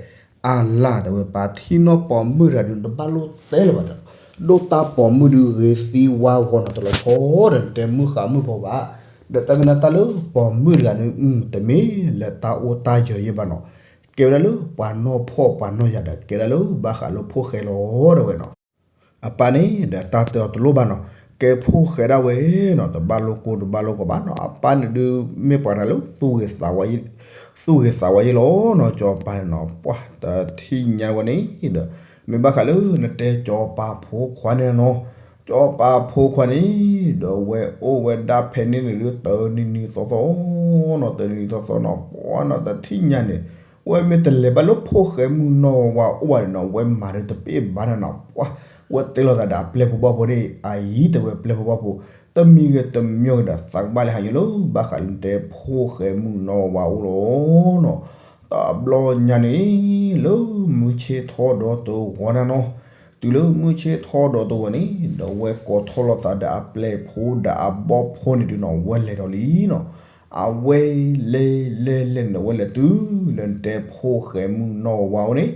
အလၤ တဲဝဲ ပၢ်ထံၣ်နီၣ်ပိာ်မုၣ်တဂၤဒုး နတဘၣ်လိၣ်တဲလၢၤဘၣ်ဒီး ဒိးတၢ်ပိာ်မုၣ်ဒုးဂ့ၤသံဝါဂီၤနီၤတလီၤဆီဒီး နတဲမုၢ်ဃးမုၢ်ဖိဘၣ်. ဒီးတၢ်မ့ၢ်နတၢ်လၢပိာ်မုၣ်တဂၤန့ၣ် တမ့ၢ်လၢတၢ်အိၣ်တၢ်ယၢၤယဲဘၣ်နီၤ, ကဲဝဲဒၣ်လၢပှၤနီၢ်ဖှီၣ်ပှၤနီၢ်ယာ်ဒီး ကဲဒၣ်လၢဘၣ်ဃးလၢဖိၣ်ဃဲလီၤ တဲဝဲနီၤ. အပၢ်န့ၣ်ဒီးတၢ်တဲအီၤတလိၣ်ဘၣ်နီၤ, ကဲဖိၣ်ဃဲဒၣ်ဝဲနီၤ, တဘၣ်လိၣ်ကိၢ်တဘၣ်လိၣ်ကီဘၣ်နီၤ, အပၢ်န့ၣ်ဒုး မ့ၢ်ပှၤတဂၤလၢ သူၣ်ဂ့ၤသးဝါယဲလီၤနီၤ, စီၤပၤန့ၣ်နီၤ, ပှၤတထံၣ်ညါဝဲန့ၣ်ဒီး မ့ၢ်ဘၣ်ဃးလၢနတဲစီၤပၤဖိခွါန့ၣ်နီၤ, စီၤပၤဖိခွါန့ၣ် ဒီးဝဲအိၣ်ဝဲဒၣ်ဖဲန့ၣ်န့ၣ်ဒုး တနံၤနံၤသီသီနီၤ, တနံၤနံၤသီသီနီၤ, ပှၤနီၤတထံၣ်ညါန့ၣ် ဝဲမ့ၢ်တလဲၤဘၣ်လၢဖိၣ်ဃဲမုၢ်နီၢ်ဝါအိၣ်ဘၣ်န့ၣ်နီၤ, ဝဲမၤဒုးတပ့ၢ်ဘၣ်န့ၣ်နီၤ, ပှၤ ဝဲတဲလိာ်သးဒီးအပျဲၢ်ဖိဘီၣ်ဖိန့ၣ် အအံၤတဲဝဲပျဲၢ်ဖိဘီၣ်ဖိ, တမံၤဂ့ၤတမံၤဂ့ၤဒီး သးကဘၣ်လဲၤဟးယိာ်လၢ ဘၣ်ဃးလၢနတဲဖိၣ်ဃဲမုၢ်နီၢ်ဝါအိၣ်လီၤနီၤ, တဘျီညါန့ၣ် လၢမုၢ်ဆ့ၣ်ထီၣ်ဒီးတဂီၤန့ၣ်နီၤ, တုၤလၢမုၢ်ဆ့ၣ်ထီၣ်ဒီးတဂီၤန့ၣ် ဒီးဝဲကိးထီၣ်လိာ်သးဒီးအပျဲၢ်ဖိဒီးအဘီၣ်ဖိန့ၣ်ဒုးနီၤ, ဝဲလဲၤဒီးလံနီၤ, အဝဲလဲၤလဲၤလဲၤန့ၣ်ဒီး ဝဲလဲၤတုၤလၢနတဲဖိၣ်ဃဲမုၢ်နီၢ်ဝါအိၣ်န့ၣ်,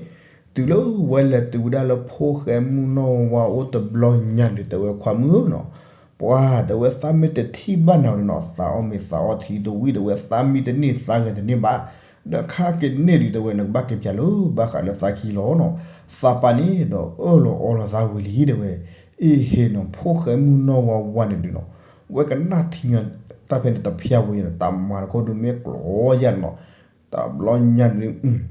တုၤလၢဝဲလဲၤတုၤဝဲဒၣ်လၢဖိၣ်ဃဲမုၢ်နီၢ်ဝါအိၣ်တဘျီညါန့ၣ် တဲဝဲခွါမုၣ်နီၤ, ပှၤတဲဝဲသးမ့ၢ်တထံၣ်ဘၣ်နၤန့ၣ်နီၤ, သးအီၣ်မ့ၤသးအီထံတဝံၣ် တဲဝဲသးမ့ၢ်တန့ၢ်သးဂဲၤတန့ၢ်ဘၣ်, ဒီးခါကန့ၢ်ဒုး တဲဝဲ နကဘၣ်က့ၤပၠးလၢဘၣ်ဃးလၢသးခံလီၤနီၤ, သးပၢ်န့ၣ်ဒီးအၢၣ်လီၤအီလီၤသးဝံၤလံ တဲဝဲ, အ့ဟ့ၣ်နီၤ ဖိၣ်ဃဲမုၢ်နီၢ်ဝါဝါန့ၣ်ဒုးနီၤ, ဝဲကနၣ်ထံညီတၢ်ဖဲန့ၣ်တဖျၢၣ်ဝဲနီၤ, တၢ်မၤတခီဒုးမ့ၢ်ကျိၤယါနီၤ, တဘျီညါန့ၣ်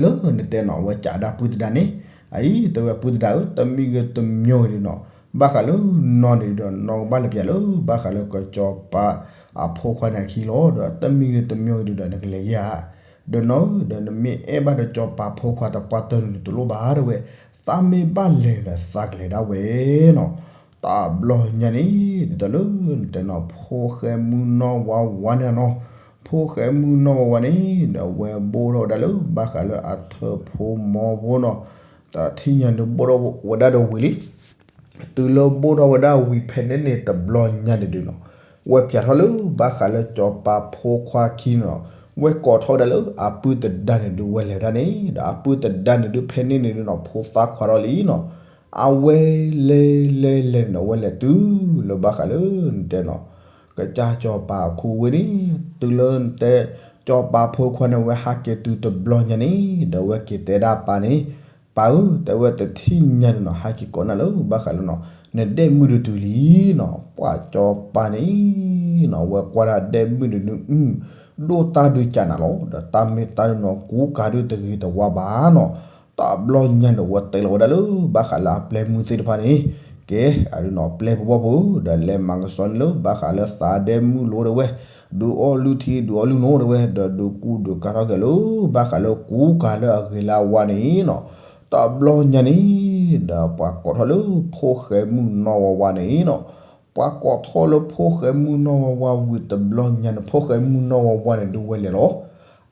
လၢနတဲနီၤ အဝဲကးဒၣ်ပုၢ်တဒါန့ၣ်, အအံၤတဲဝဲပုၢ်တဒါဧၢ, တမံၤဂ့ၤတမံၤဂ့ၤဒုးနီၤ, ဘၣ်ဃးလၢနီၢ်န့ၣ်ဒီး နီၢ်ကဘၣ်လဲၤပၠးလၢ ဘၣ်ဃးလၢကစီၤပၤအဖိခွါန့ၣ်အခံလီၤ, ဒီးတမံၤဂ့ၤတမံၤဂ့ၤဒုးဒီး နကလဲၤယဲဧါ, ဒီးနီၢ်ဧၢ ဒီးနမ့ၢ်အဲၣ်ဘၣ်ဒီးစီၤပၤဖိခွါ တပှၢ်တၢၢ်န့ၣ်တလိၣ်ဘၣ် တဲဝဲ, သးမ့ၢ်ဘၣ်လဲၤန့ၣ်ဒီး သးကလဲၤဒၣ်ဝဲနီၤ, တဘျီညါန့ၣ် ဒ်သိးလၢနတဲနီၤ ဖိၣ်ဃဲမုၢ်နီၢ်ဝါဝါန့ၣ်နီၤ, ဖိၣ်ဃဲမုၢ်နီၢ်ဝါဝါန့ၣ် ဒီးဝဲဘိၣ်ထီၣ်ဝဲဒၣ်လၢ ဘၣ်ဃးလၢအထၢဖိမီဖိနီၤ, တထံၣ်ညါန့ၣ်ဘိၣ်ထီၣ်ဝဲဒၣ်ဒီးဝံၤလံ, တုၤလၢဘိၣ်ထီၣ်ဝဲဒၣ်ဝံၤဖဲန့ၣ်န့ၣ် တဘျီညါန့ၣ်ဒုးနီၤ, ဝဲပၠးထီၣ်လၢ ဘၣ်ဃးလၢစီၤပၤဖိခွါခံနီၤ, ဝဲကိးထီၣ်ဝဲဒၣ်လၢအပုၢ်တဒါန့ၣ်ဒုး ဝဲလဲၤဝဲဒၣ်န့ၣ် ဒီးအပုၢ်တဒါန့ၣ်ဒုး ဖဲန့ၣ်န့ၣ်ဒုးနီၤ ဖိသၣ်ခွါထီၣ်လံနီၤ, အဝဲလဲၤလဲၤလဲၤန့ၣ်ဒီး ဝဲလဲၤတုၤလၢဘၣ်ဃးလၢနတဲနီၤ ကစၢ်စီၤပၤအခူဝ့ၢ်န့ၣ်, တုၤလၢနတဲ စီၤပၤဖိခွါန့ၣ် ဝဲဟးက့ၤတုၤတဘျီညါန့ၣ် ဒီးဝဲက့ၤတဲဒၣ်ပၢ်န့ၣ်, ပၢ်ဧၢ တဲဝဲတထံၣ်ညါန့ၣ်နီၤ ဟဲက့ၤကိးနၤလၢ ဘၣ်ဃးလၢနီၤ နဒဲၣ်မုၣ်ဒုးတုၤလံနီၤ, ပှၤစီၤပၤန့ၣ်နီၤ ဝဲကွၢ်ဒၣ်ဒဲၣ်မုၣ်ဒုးန့ၣ် အု ဒိၣ်တၢ်ဒုးကးနၤလီၤ, ဒီးတၢ်မ့ၢ်တၢ်ဒုးနီၤ ကူကၤဒုးတဂ့ၤတဝါဘၣ်နီၤ, တဘျီညါန့ၣ် ဝဲတဲလီၤဝဲဒၣ်လၢ ဘၣ်ဃးလၢအပျဲၢ်မုၣ်သ့ၣ်တဖၣ်န့ၣ်, ကဲ အဒုးနီၤ ပျဲၢ်ဖိဘီၣ်ဖိ ဒီးလဲၤမၤကဆှီန့ၣ်လၢ ဘၣ်ဃးလၢသးဒဲၣ်မုၣ်လိၤတဲဝဲ, ဒုးအီၣ်လုၢ်ထံ ဒုးအီၣ်လုၢ်နိတဲဝဲ, ဒီးဒုးကူဒုးကၤထီၣ်က့ၤလၢ ဘၣ်ဃးလၢကူကၤလၢအဂ့ၤလၢအဝါန့ၣ်နီၤ, တဘျီညါန့ၣ် ဒီးပှၤကိးထီၣ်လၢ ဖိၣ်ဃဲမုၣ်နီၢ်ဝါဝါန့ၣ်နီၤ, ပှၤကိးထီၣ်လၢဖိၣ်ဃဲမုၣ်နီၢ်ဝါဝါဝံၤတဘျီညါန့ၣ် ဖိၣ်ဃဲမုၣ်နီၢ်ဝါဝါန့ၣ်ဒုးဝဲလဲၤလီၤ,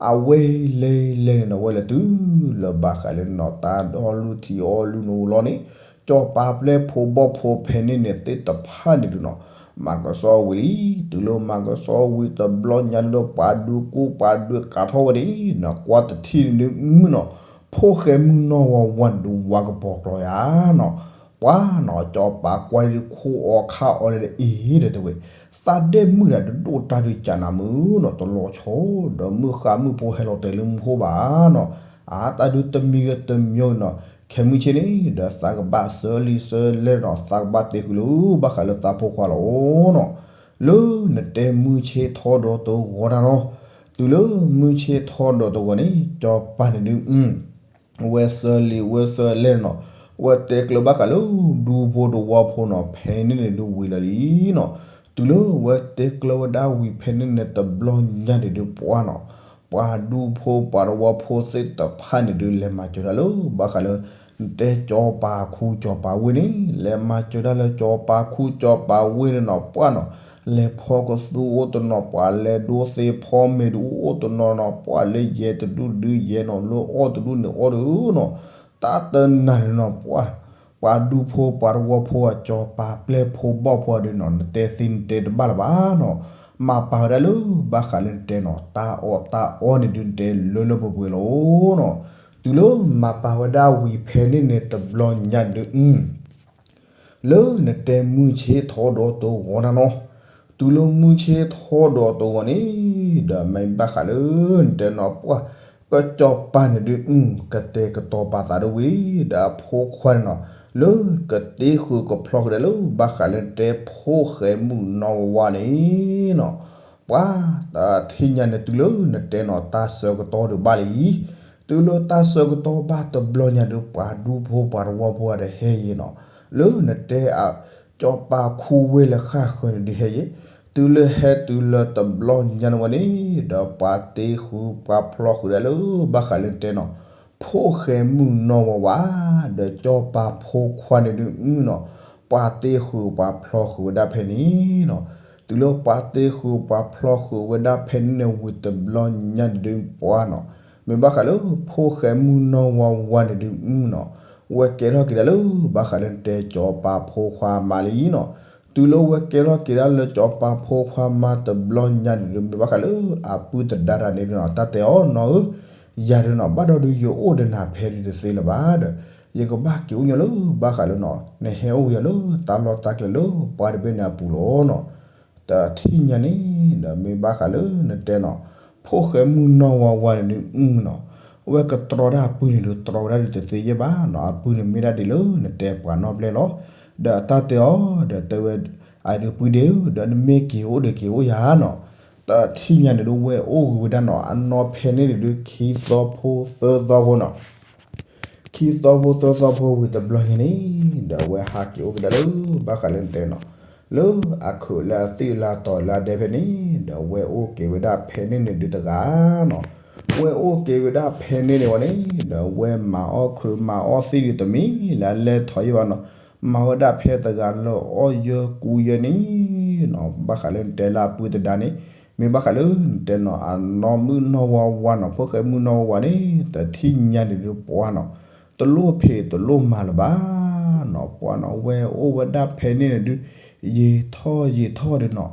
အဝဲလဲၤလဲၤန့ၣ်နီၤ ဝဲလဲၤတုၤလၢဘၣ်ဃးလၢနီၤ တၢ်အီၣ်လုၢ်ထံအီၣ်လုၢ်နိလီၤန့ၣ်, စီၤပၤပျဲၢ်ဖိဘီၣ်ဖိဖဲန့ၣ်န့ၣ်သ့ၣ်တဖၣ်န့ၣ်ဒုးနီၤ မၤကဆှီဝံၤလံ, တုၤလၢမၤကဆှီဝံၤတဘျီညါန့ၣ်ဒီး ပှၤဒုးကူပှၤဒုးကၤထီၣ်ဝဲန့ၣ်နီၤ ကွၢ်တထံၣ်န့ၣ်ဒုးမုၢ်နီၤ, ဖိၣ်ဃဲမုၣ်နီၢ်ဝါဝါန့ၣ်ဒုးဝါကပီၤကျီယါနီၤ, ပှၤနီၤ စီၤပၤကွၢ်ဒုးခိၣ်အီၤခါအီၤလဲၣ်ဒီး အ့ ဒီးတဲဝဲ, သးဒဲၣ်မုၣ်ဒၣ်ဒုးဒိၣ်တၢ်ဒုးကးနၤမုၢ်နီၤ တလီၤဆီ, ဒီးမုၢ်ဃါမုၢ်ဖိဟဲလီၤတဲာ်လၢမူခိၣ်ဘၣ်နီၤ, အတၢ်ဒုးတမံၤဂ့ၤတမံၤနီၤ, ခဲမုၢ်ဆ့ၣ်န့ၣ် ဒီးသးကဘၣ်ဆၢလံဆၢလဲၢ်နီၤ သးကဘၣ်တဲဃုာ်လၢ ဘၣ်ဃးလၢသးဖိခွါလီၤနီၤ, လၢနတဲမုၢ်ဆ့ၣ်ထီၣ်ဒီးတဂီၤတၢ်နီၤ, တုၤလၢမုၢ်ဆ့ၣ်ထီၣ်ဒီးတဂီၤန့ၣ် စီၤပၤန့ၣ်ဒုး ဝဲဆၢလံဝဲဆၢလဲၢ်နီၤ, ဝဲတဲကျၢၤဘၣ်ဃးလၢ ဒူဖိတဝီဖိနီၤ ဖဲန့ၣ်န့ၣ်ဒုးဝံၤလီၤလံနီၤ, တုၤလၢဝဲတဲကျၢၤဝဲဒၣ်ဝံၤဖဲန့ၣ်န့ၣ်တဘျီညါန့ၣ်ဒုးပှၤနီၤ, ပှၤဒူဖိပှၤတဝီဖိသ့ၣ်တဖၣ်န့ၣ်ဒုး လဲၤမၤစၢၤတၢ်လၢ ဘၣ်ဃးလၢ နတဲစီၤပၤခူစီၤပၤဝ့ၢ်န့ၣ် လဲၤမၤစၢၤတၢ်လၢစီၤပၤခူစီၤပၤဝ့ၢ်န့ၣ်နီၤ ပှၤနီၤ, လဲၤဖီကသူအိၣ်တနီၤ ပှၤလဲၤဒိသ့ဖီမ့ၤဒုးအိၣ်တနီၤနီၤ ပှၤလၢယဲၢ်တဒူၣ်ဒုးယဲၢ်နီၤ လၢအီၣ်တဒူၣ်န့ၣ်အီၣ်တဒူၣ်နီၤ, တၢ်တနၤန့ၣ်နီၤ ပှၤ ပှၤဒူဖိပှၤတဝီဖိအ စီၤပၤပျဲၢ်ဖိဘီၣ်ဖိဒုးနီၤ နတဲသ့နတဲတဘၣ်လၢၤဘၣ်နီၤ, မၤပာ်ဝဲဒၣ်လၢ ဘၣ်ဃးလၢနတဲနီၤ တၢ်အီၣ်တၢ်အီန့ၣ်ဒုးနတဲလၢလၢပှဲၤပှဲၤလီၤနီၤ, တုၤလၢမၤပာ်ဝဲဒၣ်ဝံၤဖဲန့ၣ်န့ၣ်တဘျီညါဒုး လၢနတဲမုၢ်ဆ့ၣ်ထီၣ်ဒီးတဂီၤတၢ်နီၤ, တုၤလၢမုၢ်ဆ့ၣ်ထီၣ်ဒီးတဂီၤန့ၣ် ဒီးမ့ၢ်ဘၣ်ဃးလၢ နတဲနီၤ ပှၤ ကစီၤပၤန့ၣ်ဒုး ကတဲာ်ကတီၤပာ်သးဒၣ်ဝံၤ ဒီးအဖိခွါန့ၣ်နီၤ, လၢကတ့ဃုာ်ကဖျီဃုာ်ဒၣ်လၢ ဘၣ်ဃးလၢနတဲဖိၣ်ဃဲမုၣ်နီၢ်ဝါဝါန့ၣ်နီၤ, ပှၤတထံၣ်ညါန့ၣ် တုၤလၢနတဲနီၤ တၢ်ဆၢကတီၢ်ဒုးဘၣ်လံ, တုၤလၢတၢ်ဆၢကတီၢ်ဘၣ်တဘျီညါဒုး ပှၤဒူဖိပှၤတဝီဖိဂၤဒီးဟဲယံၤနီၤ, လၢနတဲအ ကၠီၤပၤခူဝ့ၢ်လၢဃၣ်ဃၢၤန့ၣ်ဒုးဟဲယံၤ, တုၤလၢဟဲတုၤလၢတဘျီညါန့ၣ်ဝဲန့ၣ် ဒီးပှၤတ့ဃုာ်ပှၤဖျီဃုာ်ဒၣ်လၢ ဘၣ်ဃးလၢနတဲနီၤ ဖိၣ်ဃဲမုၣ်နီၢ်ဝါဝါ ဒီးကၠီၤပၤဖိခွါန့ၣ်ဒုးနီၤ, ပှၤတ့ဃုာ်ပှၤဖျီဃုာ်ဝဲဒၣ်ဖဲန့ၣ်နီၤ, တုၤလၢပှၤတ့ဃုာ်ပှၤဖျီဃုာ်ဝဲဒၣ်ဖဲန့ၣ်န့ၣ် ဝံၤတဘျီညါန့ၣ်ဒုးပှၤနီၤ, မ့ၢ်ဘၣ်ဃးလၢဖိၣ်ဃဲမုၣ်နီၢ်ဝါဝါန့ၣ်ဒုးနီၤ, ဝဲကဲထီၣ်က့ၤဒၣ်လၢ ဘၣ်ဃးလၢနတဲကၠီၤပၤဖိခွါမါလံနီၤ, တုၤလၢဝဲကဲထီၣ်က့ၤဒၣ်လၢကၠီၤပၤဖိခွါမါတဘျီညါန့ၣ်ဒုး မ့ၢ်ဘၣ်ဃးလၢအပုၢ်သဒါတၢ်န့ၣ်နီၤ တၢ်တဲအီၤနီၤဧၢ, ယၤဒုးနီၤ ဘၣ်ဒီးဒုးယအိၣ်ဒီးနၤဖဲဒုးတသ့လၢၤဘၣ်ဒီး ယကဘၣ်က့ၤအိၣ်ညီလၢ ဘၣ်ဃးလၢနီၤ နဟဲအိၣ်ယၤလၢတၢ်လီၢ်တၢ်ကျဲလၢပှၤတဘ့ၣ်န့ၣ်အပူၤလီၤနီၤ, တထံၣ်ညါန့ၣ်ဒီး မ့ၢ်ဘၣ်ဃးလၢနတဲနီၤ ဖိၣ်ဃဲမုၣ်နီၢ်ဝါဝါန့ၣ်ဒုးနီၤ, အဝဲကတြီဒၣ်အပုၢ်န့ၣ်ဒုး တြီဝဲဒၣ်ဒုးတသ့ယဲၢ်ဘၣ်နီၤ, အပုၢ်န့ၣ်မ့ၢ်ဒၣ်ဒ်လၢနတဲပှၤနီၢ်ဘျဲၣ်လီၤ, ဒီးတၢ်တဲအီၤဒီးတဲဝဲ အဒုးပုၢ်ဒ့ဧၢ ဒီးနမ့ၢ်က့ၤအိၣ်ဒီးက့ၤအိၣ်ယၤနီၤ, တထံၣ်ညါန့ၣ်ဒုး ဝဲအိၣ်ဂ့ၤဝဲဒၣ်နီၤ အနီၢ်ဖဲန့ၣ်န့ၣ်ဒုး ခံသီဖိသၢသီဖိနီၤ ခံသီဖိသၢသီဖိဝံၤတဘျီညါန့ၣ် ဒီးအဝဲဟးက့ၤအိၣ်က့ၤဒၣ်လၢ ဘၣ်ဃးလၢနတဲနီၤ လၢအခုးလၢအသံၣ်လၢအတီၤလၢအဒဲဖဲန့ၣ် ဒီးဝဲအိၣ်က့ၤဝဲဒၣ်ဖဲန့ၣ်န့ၣ်ဒုးတဂၤနီၤ, ဝဲအိၣ်က့ၤဝဲဒၣ်ဖဲန့ၣ်န့ၣ်ဝဲန့ၣ် ဒီးဝဲမၤအီၣ်ခုးမၤအီၣ်သံၣ်ဒုးတမံၤလၢအလဲၤထီၣ်ယံၤဘၣ်နီၤ, မၤဝဲဒၣ်ဖဲတဂၤလၢအီၣ်ယၢကူယၢန့ၣ်နီၤ, ဘၣ်ဃးလၢနတဲလၢအပုၢ်သဒါန့ၣ် မ့ၢ်ဘၣ်ဃးလၢနတဲနီၤ အနီၢ်မုၣ်နီၢ်ဝါဝါနီၤ ဖိၣ်ဃဲမုၣ်နီၢ်ဝါဝါန့ၣ် တထံၣ်ညါန့ၣ်ဒုးပှၤနီၤ တလိၣ်ဖံးတလိၣ်မၤလၢၤဘၣ်နီၤ, ပှၤနီၤ ဝဲအိၣ်ဝဲဒၣ်ဖဲန့ၣ်န့ၣ်ဒုး ယံာ်ထီၣ်ယံာ်ထီၣ်ဒီးနီၤ,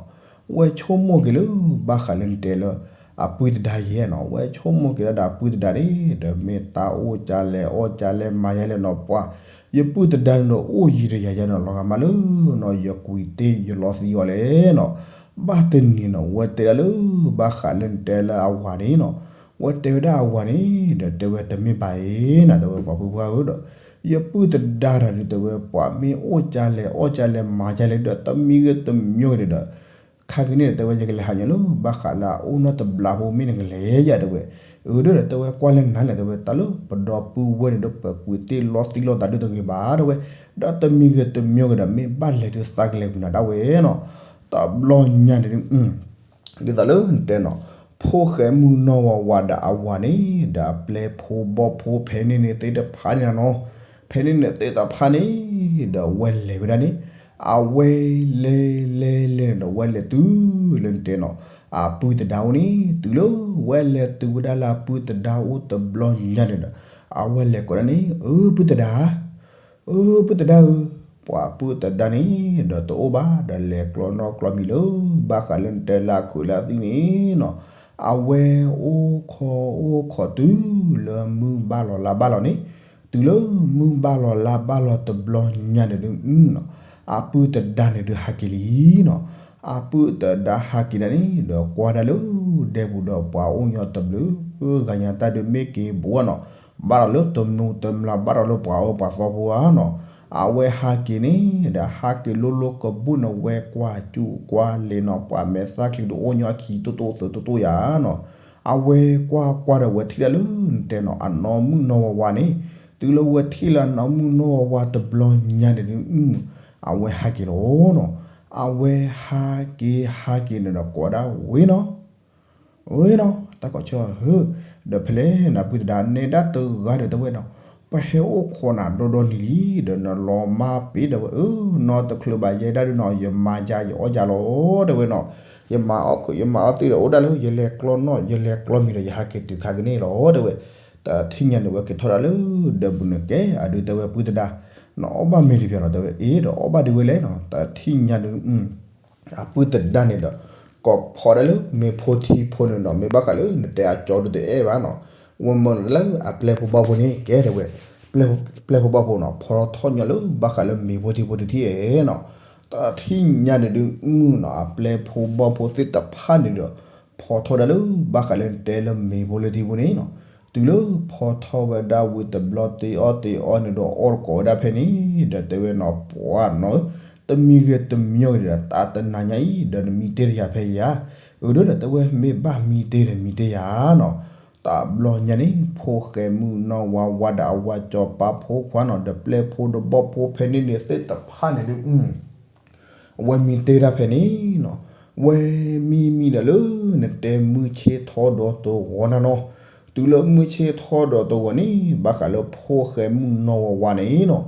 ဝဲဆိကမိၣ်က့ၤလၢ ဘၣ်ဃးလၢနတဲလၢ အပုၢ်သဒါယဲၢ်နီၤ, ဝဲဆိကမိၣ်က့ၤလၢဒီးအပုၢ်သဒါန့ၣ် ဒီးမ့ၢ်တၢ်အိၣ်ကၢလဲၣ်အီၣ်ကၢလဲၣ်မၤယဲၢ်လဲၣ်နီၤ ပှၤ ယပုၢ်သဒါန့ၣ်ဒီးအိၣ်ယံၤဒီးယၤယဲၢ်နီၤ လီၤဂာ်မးလၢနီၤ ယကွံာ်တ့ၢ်ယလီသံအီၤလဲၣ်နီၤ, ဘၣ်တနံၤနီၤ ဝဲတဲဒၣ်လၢ ဘၣ်ဃးလၢနတဲလၢအဝၤန့ၣ်နီၤ, ဝဲတဲဝဲဒၣ်အဝၤန့ၣ် ဒီးတဲဝဲတမ့ၢ်ဘၣ်အံၤနီၤ တဲဝဲပှၤပုၢ်ပှၢ်ဧၢဒီး ယပုၢ်သဒါတၢ်ဒုး တဲဝဲပှၤမ့ၢ်အိၣ်ကၢလဲၣ်အီၣ်ကၢလဲၣ်မၤကၢလဲၣ်ဒီး တမံၤဂ့ၤတမံၤဂ့ၤန့ၣ်ဒီး ခါက့ၤန့ၣ်ဒီး တဲဝဲယကလဲၤဟးညီလၢ ဘၣ်ဃးလၢအအိၣ်နီၢ်တဘျီဖိမ့ၢ်နကလဲၤယၤတဲဝဲ, အၢဒီးတဲဝဲကွၢ်လၢနၤလဲၣ် တဲဝဲတၢ်လၢပဒီပုၢ်ဝဲၢ်န့ၣ်ဒီး ပကွံာ်တ့ၢ်လီသံလီသးဒုးတဂ့ၤဘၣ်တဲဝဲ, ဒီးတမံၤဂ့ၤတမံၤဂ့ၤဒီး မ့ၢ်ဘၣ်လဲၤဒုးသးကလဲၤကွံာ်နၤဒၣ်ဝဲနီၤ, တဘျီညါန့ၣ်ဒုး ဒ်သိးလၢနတဲနီၤ, ဖိၣ်ဃဲမုၣ်နီၢ်ဝါဝါဒီးအဝၤန့ၣ် ဒီးအပျဲၢ်ဖိဘီၣ်ဖိဖဲန့ၣ်န့ၣ်သ့ၣ်တဖၣ်န့ၣ်နီၤ, ဖဲန့ၣ်န့ၣ်သ့ၣ်တဖၣ်န့ၣ် ဒီးဝဲလဲၤဝဲဒၣ်န့ၣ်, အဝဲလဲၤလဲၤလဲၤန့ၣ်ဒီး ဝဲလဲၤတုၤလၢနတဲနီၤ, အပုၢ်သဒါအိၣ်န့ၣ် တုၤလၢဝဲလဲၤတုၤဝဲဒၣ်လၢအပုၢ်သဒါအိၣ်တဘျီညါန့ၣ်ဒီး အဝဲလဲၤကိးဒၣ်န့ၣ် အပုၢ်သဒါ အပုၢ်သဒါဧၢ, ပှၤအပုၢ်သဒါန့ၣ် ဒီးတအိၣ်ဘၣ် ဒီးလဲၤကျီနီၣ်ကျီမံၤလၢ ဘၣ်ဃးလၢနတဲလၢအခုးလၢအသံၣ်န့ၣ်နီၤ, အဝဲအိၣ်ခိးအိၣ်ခိးတုၤလၢမုၢ်ဘၣ်လီၤလါဘၣ်လီၤန့ၣ်, တုၤလၢမုၢ်ဘၣ်လီၤလါဘၣ်လီၤတဘျီညါန့ၣ်ဒုးနီၤ, အပုၢ်သဒါန့ၣ်ဒုးဟးက့ၤလံနီၤ, အပုၢ်သဒါဟးက့ၤဒၣ်န့ၣ် ဒီးကွၢ်ဒၣ်လၢဒဲပူၤဒီးပှၤအိၣ်ညီတဘျုး ဂၤညါတၢ်ဒုးမ့ၢ်က့ၤဘိနီၤ, ဘၣ်ဒီးလၢတမူတမျး ဘၣ်ဒီးလၢပှၤအၢပှၤသီဖိဧါနီၤ, အဝဲဟးက့ၤန့ၣ် ဒီးဟးက့ၤလိၤလိၤကဘူၣ်န့ၣ် ဝဲကွၢ်စူၣ်ကွၢ်လ့ၤနီၤ ပှၤမဲာ်သၣ်ချံတအိၣ်ညီအခံတိၢ်တိၢ်သုးတိၢ်တိၢ်ယၤနီၤ, အဝဲကွၢ်ကွၢ်ဒီးဝဲထံၣ်ဒၣ်လၢနတဲနီၤ အနီၢ်မုၣ်နီၢ်ဝါဝါန့ၣ်, တုၤလၢဝဲထံၣ်လၢအနီၢ်မုၣ်နီၢ်ဝါဝါတဘျီညါန့ၣ်ဒုး အဝဲဟးက့ၤလီၤနီၤ, အဝဲဟးက့ၤဟးက့ၤန့ၣ်ဒီးကိးဒၣ်ဝဲနီၤ ဝဲနီၤ တၢ်ကီၢ်ဆၢဧၢ, ဒီးဖဲလဲၣ်နပုၢ်သဒါနဲဒၣ်တဂၤဒီးတဲဝဲနီၤ, ပှၤဟဲအိၣ်ခိးနၤဒီဒီနံၤလံ, ဒီးနလီၤမၢ်ပ့ၤဒီးဝဲအၢ, နီတချုးဘၣ်ယဲဒၣ်ဒုးနီၤ ယမၤယၤယအီၣ်ယၤလီၤ, တဲဝဲနီၤ, ယမၤအီၣ်ခုး ယမၤအီၣ်သံၣ်ဒီးအိၣ်ဒၣ်လၢ ယလဲၤကျီနီၣ် ယလဲၤကျီမံၤဒီး ယဟးက့ၤတုၤခါကန့ၣ်လီၤ တဲဝဲ, တထံၣ်ညါန့ၣ်ဝဲက့ၤထီၣ်ဒၣ်လၢ ဒီးပူၤန့ၣ်ကဲ အဒုးတဲဝဲပုၢ်သဒါ, နအီၣ်ဘၣ်မ့ၤတပျၢၤလီၤ တဲဝဲ, အ့ ဒီးအီၣ်ဘၣ်ဒုးဝဲလဲၣ်နီၤ, တထံၣ်ညါန့ၣ် အပုၢ်သဒါန့ၣ်ဒီး ကိးဖီဒၣ်လၢမ့ၤဖိထံဖိန့ၣ်နီၤ, မ့ၢ်ဘၣ်ဃးလၢနတဲအကၠီဒုးတအဲၣ်ဘၣ်နီၤ, ဝဲမၢလၢအပျဲၢ်ဖိဘီၣ်ဖိန့ၣ် ကဲတဲဝဲ, ပျဲၢ်ဖိဘီၣ်ဖိနီၤ ဖီထီၣ်ညီလၢဘၣ်ဃးလၢမ့ၤဖိထံဖိတထံၣ်အဲၣ်နီၤ, တထံၣ်ညါန့ၣ်ဒုးနီၤ အပျဲၢ်ဖိဘီၣ်ဖိသ့ၣ်တဖၣ်န့ၣ်ဒီး ဖီထီၣ်ဒၣ်လၢဘၣ်ဃးလၢနတဲလၢမ့ၤဖိလၢထံဖိန့ၣ်နီၤ, တုၤလၢဖီထီၣ်ဝဲဒၣ်ဝံၤတဘျီ တ့အီၣ်တ့အီန့ၣ်ဒီး အီၣ်တကိးဝဲဒၣ်ဖဲန့ၣ် ဒီးတဲဝဲနီၤ ပှၤနီၤဧၢ, တမံၤဂ့ၤတမံၤဂ့ၤဒီး တၢ်တနၤညါအံၤ ဒီးနမံတ့ၢ်တယၤဖဲယၤ, အၢ ဒီးတဲဝဲ မ့ၢ်ဘၣ်မံတ့ၢ်ဒီးမံတ့ၢ်ယၤနီၤ. တဘျီညါန့ၣ် ဖိၣ်ဃဲမုၣ်နီၢ်ဝါဝါဒီးအဝၤစီၤပၤဖိခွါနီၤ ဒီးပျဲၢ်ဖိဒီးဘီၣ်ဖိဖဲန့ၣ်န့ၣ်သ့ၣ်တဖၣ်န့ၣ်ဒုး အဝဲမံတ့ၢ်ဒၣ်ဖဲန့ၣ်နီၤ, ဝဲမံမံဒီးလၢနတဲမုၢ်ဆ့ၣ်ထီၣ်ဒီးတဂီၤနၤနီၤ, တုၤလၢမုၢ်ဆ့ၣ်ထီၣ်ဒီးတဂီၤန့ၣ် ဘၣ်ဃးလၢဖိၣ်ဃဲမုၣ်နီၢ်ဝါဝါန့ၣ်နီၤ,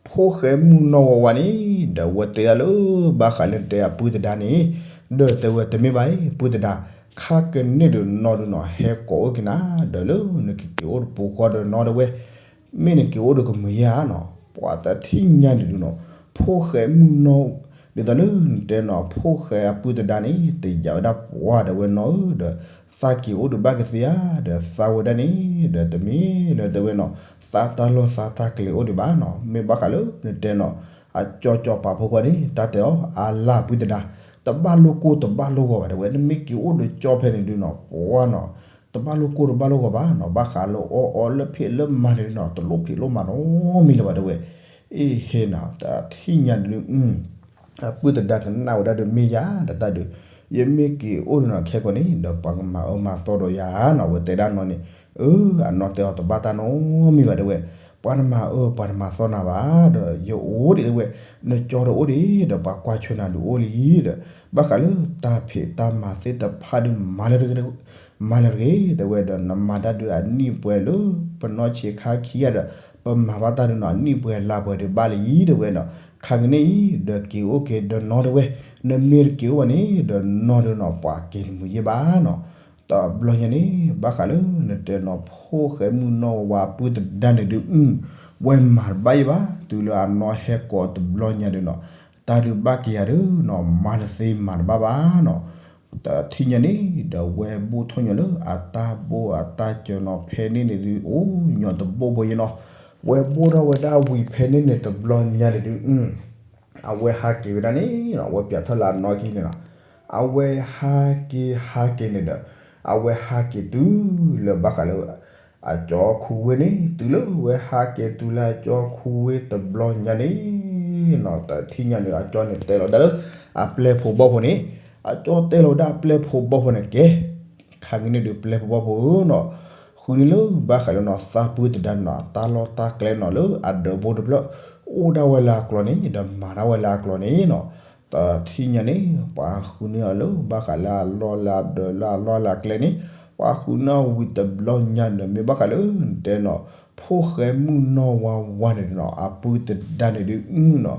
ဖိၣ်ဃဲမုၣ်နီၢ်ဝါဝါန့ၣ် ဒီးဝဲတဲဒၣ်လၢ ဘၣ်ဃးလၢနတဲအပုၢ်သဒါန့ၣ်, ဒီးတဲဝဲတမ့ၢ်ဘၣ်အံၤ ပုၢ်သဒါ, ခါကန့ၣ်ဒီးနီၢ်ဒုးနီၤ ဟဲကိးအိၣ်က့ၤနၤ, ဒီးလၢနကက့ၤအိၣ်တပူၤဃီဒီးနီၢ်တဲဝဲ မ့ၢ်နက့ၤအိၣ်ဒီးကမုာ်ယါနီၤ, ပှၤတထံၣ်ညါန့ၣ်ဒုးနီၤ, ဖိၣ်ဃဲမုၣ်နီၢ်, ဒ်သိးလၢနတဲနီၤ ဖိၣ်ဃဲအပုၢ်သဒါန့ၣ် တယာ်ဝဲဒၣ်ပှၤဒီးဝဲနီၢ်ဧၢ, ဒီးသးက့ၤအိၣ်ဒီးဘၣ်ကသ့ဧါ, ဒီးသးဝဲဒၣ်န့ၣ် ဒီးတမ့ၢ်လၢတဲဝဲနီၤ သးတၢ်လီၢ်သးတၢ်ကျဲအိၣ်ဒံးဘၣ်နီၤ, မ့ၢ်ဘၣ်ဃးလၢနတဲနီၤ အကၠီကၠီပာ်ဖိခွါန့ၣ် တၢ်တဲအီၤ အလၢအပုၢ်သဒါ, တဘၣ်လိၣ်ကိၢ်တဘၣ်လိၣ်ဂီၤဘၣ်တဲဝဲ, နမ့ၢ်က့ၤအိၣ်ဒီးကၠီဖဲန့ၣ်ဒုးနီၤ ပှၤနီၤ, တဘၣ်လိၣ်ကိၢ်တဘၣ်လိၣ်ဂီၤဘၣ်နီၤ, ဘၣ်ဃးလၢအီၣ်အီလၢဖံးလၢမၤန့ၣ်ဒုးနီၤ တလိၣ်ဖံးလိၣ်မၤနီတမံၤလၢၤဘၣ်တဲဝဲ, အ့ဟ့နီၤ တထံၣ်ညါဒုး အပုၢ်သဒါကနၣ်ဝဲဒၣ်ဒီးမ့ၢ်ယၤ ဒီးတၢ်ဒုး, ယမ့ၢ်က့ၤအိၣ်ဒုးနီၤ ခဲကိာ်န့ၣ် ဒီးပှၤကမၤအၢမၤသီဒီးယၤနီၤ, ဝဲတဲဒၣ်နီၢ်န့ၣ်, အၢ အနီၢ်တဲအီၤတဘၣ်တၢ်နီတမံၤဘၣ်တဲဝဲ, ပှၤတမၤအၢပှၤတမၤသီနၤဘၣ်, ဒီးယအိၣ်ဒံးတဲဝဲ, နကၠီဒီးအိၣ်ဒံး ဒီးပှၤကွၢ်ဆၢနၤဒုးအိၣ်လံ, ဒီး ဘၣ်ဃးလၢတၢ်ဖံးတၢ်မၤသ့ၣ်တဖၣ်ဒုး မၤလၢတဂ့ၤ မၤလၢတဂ့ၤတဲဝဲ, ဒီးနမၤတၢ်ဒုးအနံၣ်ပှဲၤလၢ ပနီၢ်ဆံးခါခံဂၤဒီး ပမၤဘၣ်တၢ်ဒုးနီၤ အနံၣ်ပှဲၤလါပှဲၤဒုးဘၣ်လံတဲဝဲနီၤ, ခါကန့ၣ်အံၤ ဒီးက့ၤအိၣ်က့ၤဒီးနီၢ်တဲဝဲ, နမ့ၢ်တက့ၤအိၣ်ဘၣ်န့ၣ် ဒီးနီၢ်ဒုးနီၤ ပှၤက့ၤတမုာ်ယဲၢ်ဘၣ်နီၤ. တဘျီညါန့ၣ် ဘၣ်ဃးလၢနတဲနီၤ ဖိၣ်ဃဲမုၣ်နီၢ်ဝါဝါပုၢ်သဒါန့ၣ်ဒုး ဝဲမၤတဘၣ်ယဲၢ်ဘၣ်, တုၤလၢအနီၢ်ဟဲကိးတဘျီညါဒုးနီၤ, တၢ်ဒုးဘၣ်က့ၤယၤဒုးနီၤ မၤတသ့မၤတဘၣ်ဘၣ်နီၤ. တထံၣ်ညါန့ၣ် ဒီးဝဲဘိၣ်ထီၣ်ညီလၢအတၢ်ဘိၣ်အတၢ်စၢၤနီၤ ဖဲန့ၣ်န့ၣ်ဒုး အိၣ်ညီတဘိၣ်ဘိယဲၢ်နီၤ, ဝဲဘိၣ်ထီၣ်ဝဲဒၣ်ဝံၤဖဲန့ၣ်န့ၣ်တဘျီညါန့ၣ်ဒုး အဝဲဟးက့ၤဝဲဒၣ်န့ၣ်နီၤ, အဝဲပၠးထီၣ်လၢအနီၢ်ခံန့ၣ်နီၤ, အဝဲဟးက့ၤဟးက့ၤန့ၣ်ဒီး အဝဲဟးက့ၤတုၤလၢဘၣ်ဃးလၢ အကၠီခူဝ့ၢ်န့ၣ်, တုၤလၢဝဲဟးက့ၤတုၤလၢအကၠီခူဝ့ၢ်တဘျီညါန့ၣ်နီၤ, တထံၣ်ညါန့ၣ် အကၠီန့ၣ်တဲလီၤဒၣ်လၢ အပျဲၢ်ဖိဘီၣ်ဖိန့ၣ်, အကၠီတဲလီၤဝဲဒၣ်အပျဲၢ်ဖိဘီၣ်ဖိန့ၣ်ကဲ ခါကန့ၣ်ဒုးပျဲၢ်ဖိဘီၣ်ဖိဧၢနီၤ, ဃုန့ၢ်လၢဘၣ်ဃးလၢနီၤ သးပုၢ်သဒါနီၤ တၢ်လီၢ်တၢ်ကျဲနီၤ လၢအဒၢးဘိတဖျၢၣ် အိၣ်ဒၣ်ဝဲလၢအကျိၤန့ၣ် ဒီးမၤဒၣ်ဝဲလၢအကျိၤန့ၣ်နီၤ, တထံၣ်ညါန့ၣ် ပှၤဃုန့ၢ်အီၤလၢဘၣ်ဃးလၢအလီၢ်လၢအဒၢးလၢအလီၢ်လၢအကျဲန့ၣ်, ပှၤဃုန့ၢ်အီၤဝံၤတဘျီညါန့ၣ် မ့ၢ်ဘၣ်ဃးလၢနတဲနီၤ ဖိၣ်ဃဲမုၣ်နီၢ်ဝါဝါန့ၣ်နီၤ အပုၢ်သဒါန့ၣ်ဒုးနီၤ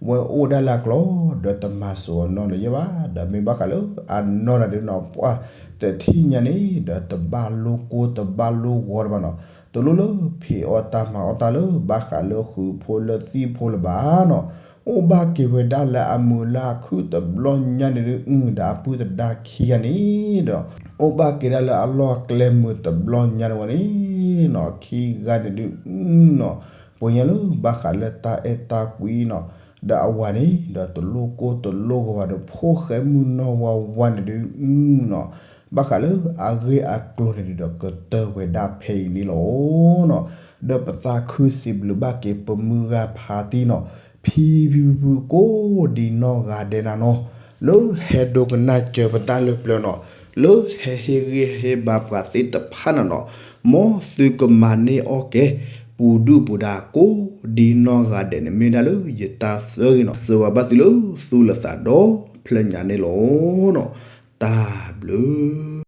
ဝဲအိၣ်ဒၣ်လၢအကျိၤ ဒီးတမၤစၢၤအီၤနီတဂၤယဲၢ်ဘၣ်, ဒီးမ့ၢ်ဘၣ်ဃးလၢအနီၢ်န့ၣ်ဒုးနီၤ ပှၤတထံၣ်ညါန့ၣ် ဒီးတဘၣ်လိၣ်ကိၢ်တဘၣ်လိၣ်ဂီၤတဘၣ်နီၤ, တလိၣ်လၢဖံးအီၣ်တၢ်မၤအီၣ်တၢ်လၢဘၣ်ဃးလၢဃုာ်ဖိလၢသံၣ်ဖိလၢၤဘၣ်နီၤ, အိၣ်ဘၣ်က့ၤဝဲဒၣ်လၢအမုာ်လၢအခုၣ်တဘျီညါန့ၣ်ဒုး ဒီးအပုၢ်သဒါခံဂၤန့ၣ်ဒီး အိၣ်ဘၣ်က့ၤဒၣ်လၢအလီၢ်ကျဲမုာ်တဘျီညါန့ၣ်ဝဲန့ၣ်နီၤ ခံဂၤန့ၣ်ဒုးနီၤ ပှၤညါလၢဘၣ်ဃးလၢတၢ်အဲၣ်တၢ်ကွံနီၤ, ဒီးအဝၤန့ၣ် ဒီးတလိၣ်ကိၢ်တလိၣ်ဂီၤဘၣ်ဒီး ဖိၣ်ဃဲမုၣ်နီၢ်ဝါဝါန့ၣ်ဒုးနီၤ ဘၣ်ဃးလၢအဂ့ၢ်အကျိၤန့ၣ်ဒုးဒီး ကတၢၢ်ဝဲဒၣ်ဖဲအံၤန့ၣ်လီၤနီၤ, ဒီးပသးခုစံးဘျုးဘၣ်က့ၤပမုၢ်ဂၤဖးတံၢ်နီၤ, ဖံဖံဖုဖုကိးဒံးနီၢ်ဂၤဒဲးနၤနီၤ, လၢဟဲဒိကနၣ်စၢၤပတၢ်လၢပျၢၤနီၤ, လၢဟဲဟ့ၣ်ဂံၢ်ဟ့ၣ်ဘါပှၤသ့ၣ်တဖၣ်နၤနီၤ, မ်သုကမၤန့ၢ်အီၣ်ကဲ ပူၤဒုၣ်ပူၤဒါကိးဒံးနီၢ်ဂၤဒဲးန့ၣ် မ့ၢ်ဒၣ်လၢယတၢ်ဆၢဂ့ၤနီၤ, ဆှၢဝဲဘၣ်သုလၢသူၣ်လၢသးဒီဖျၢၣ်ညါန့ၣ်လီၤနီၤ, တၢ်ဘျုး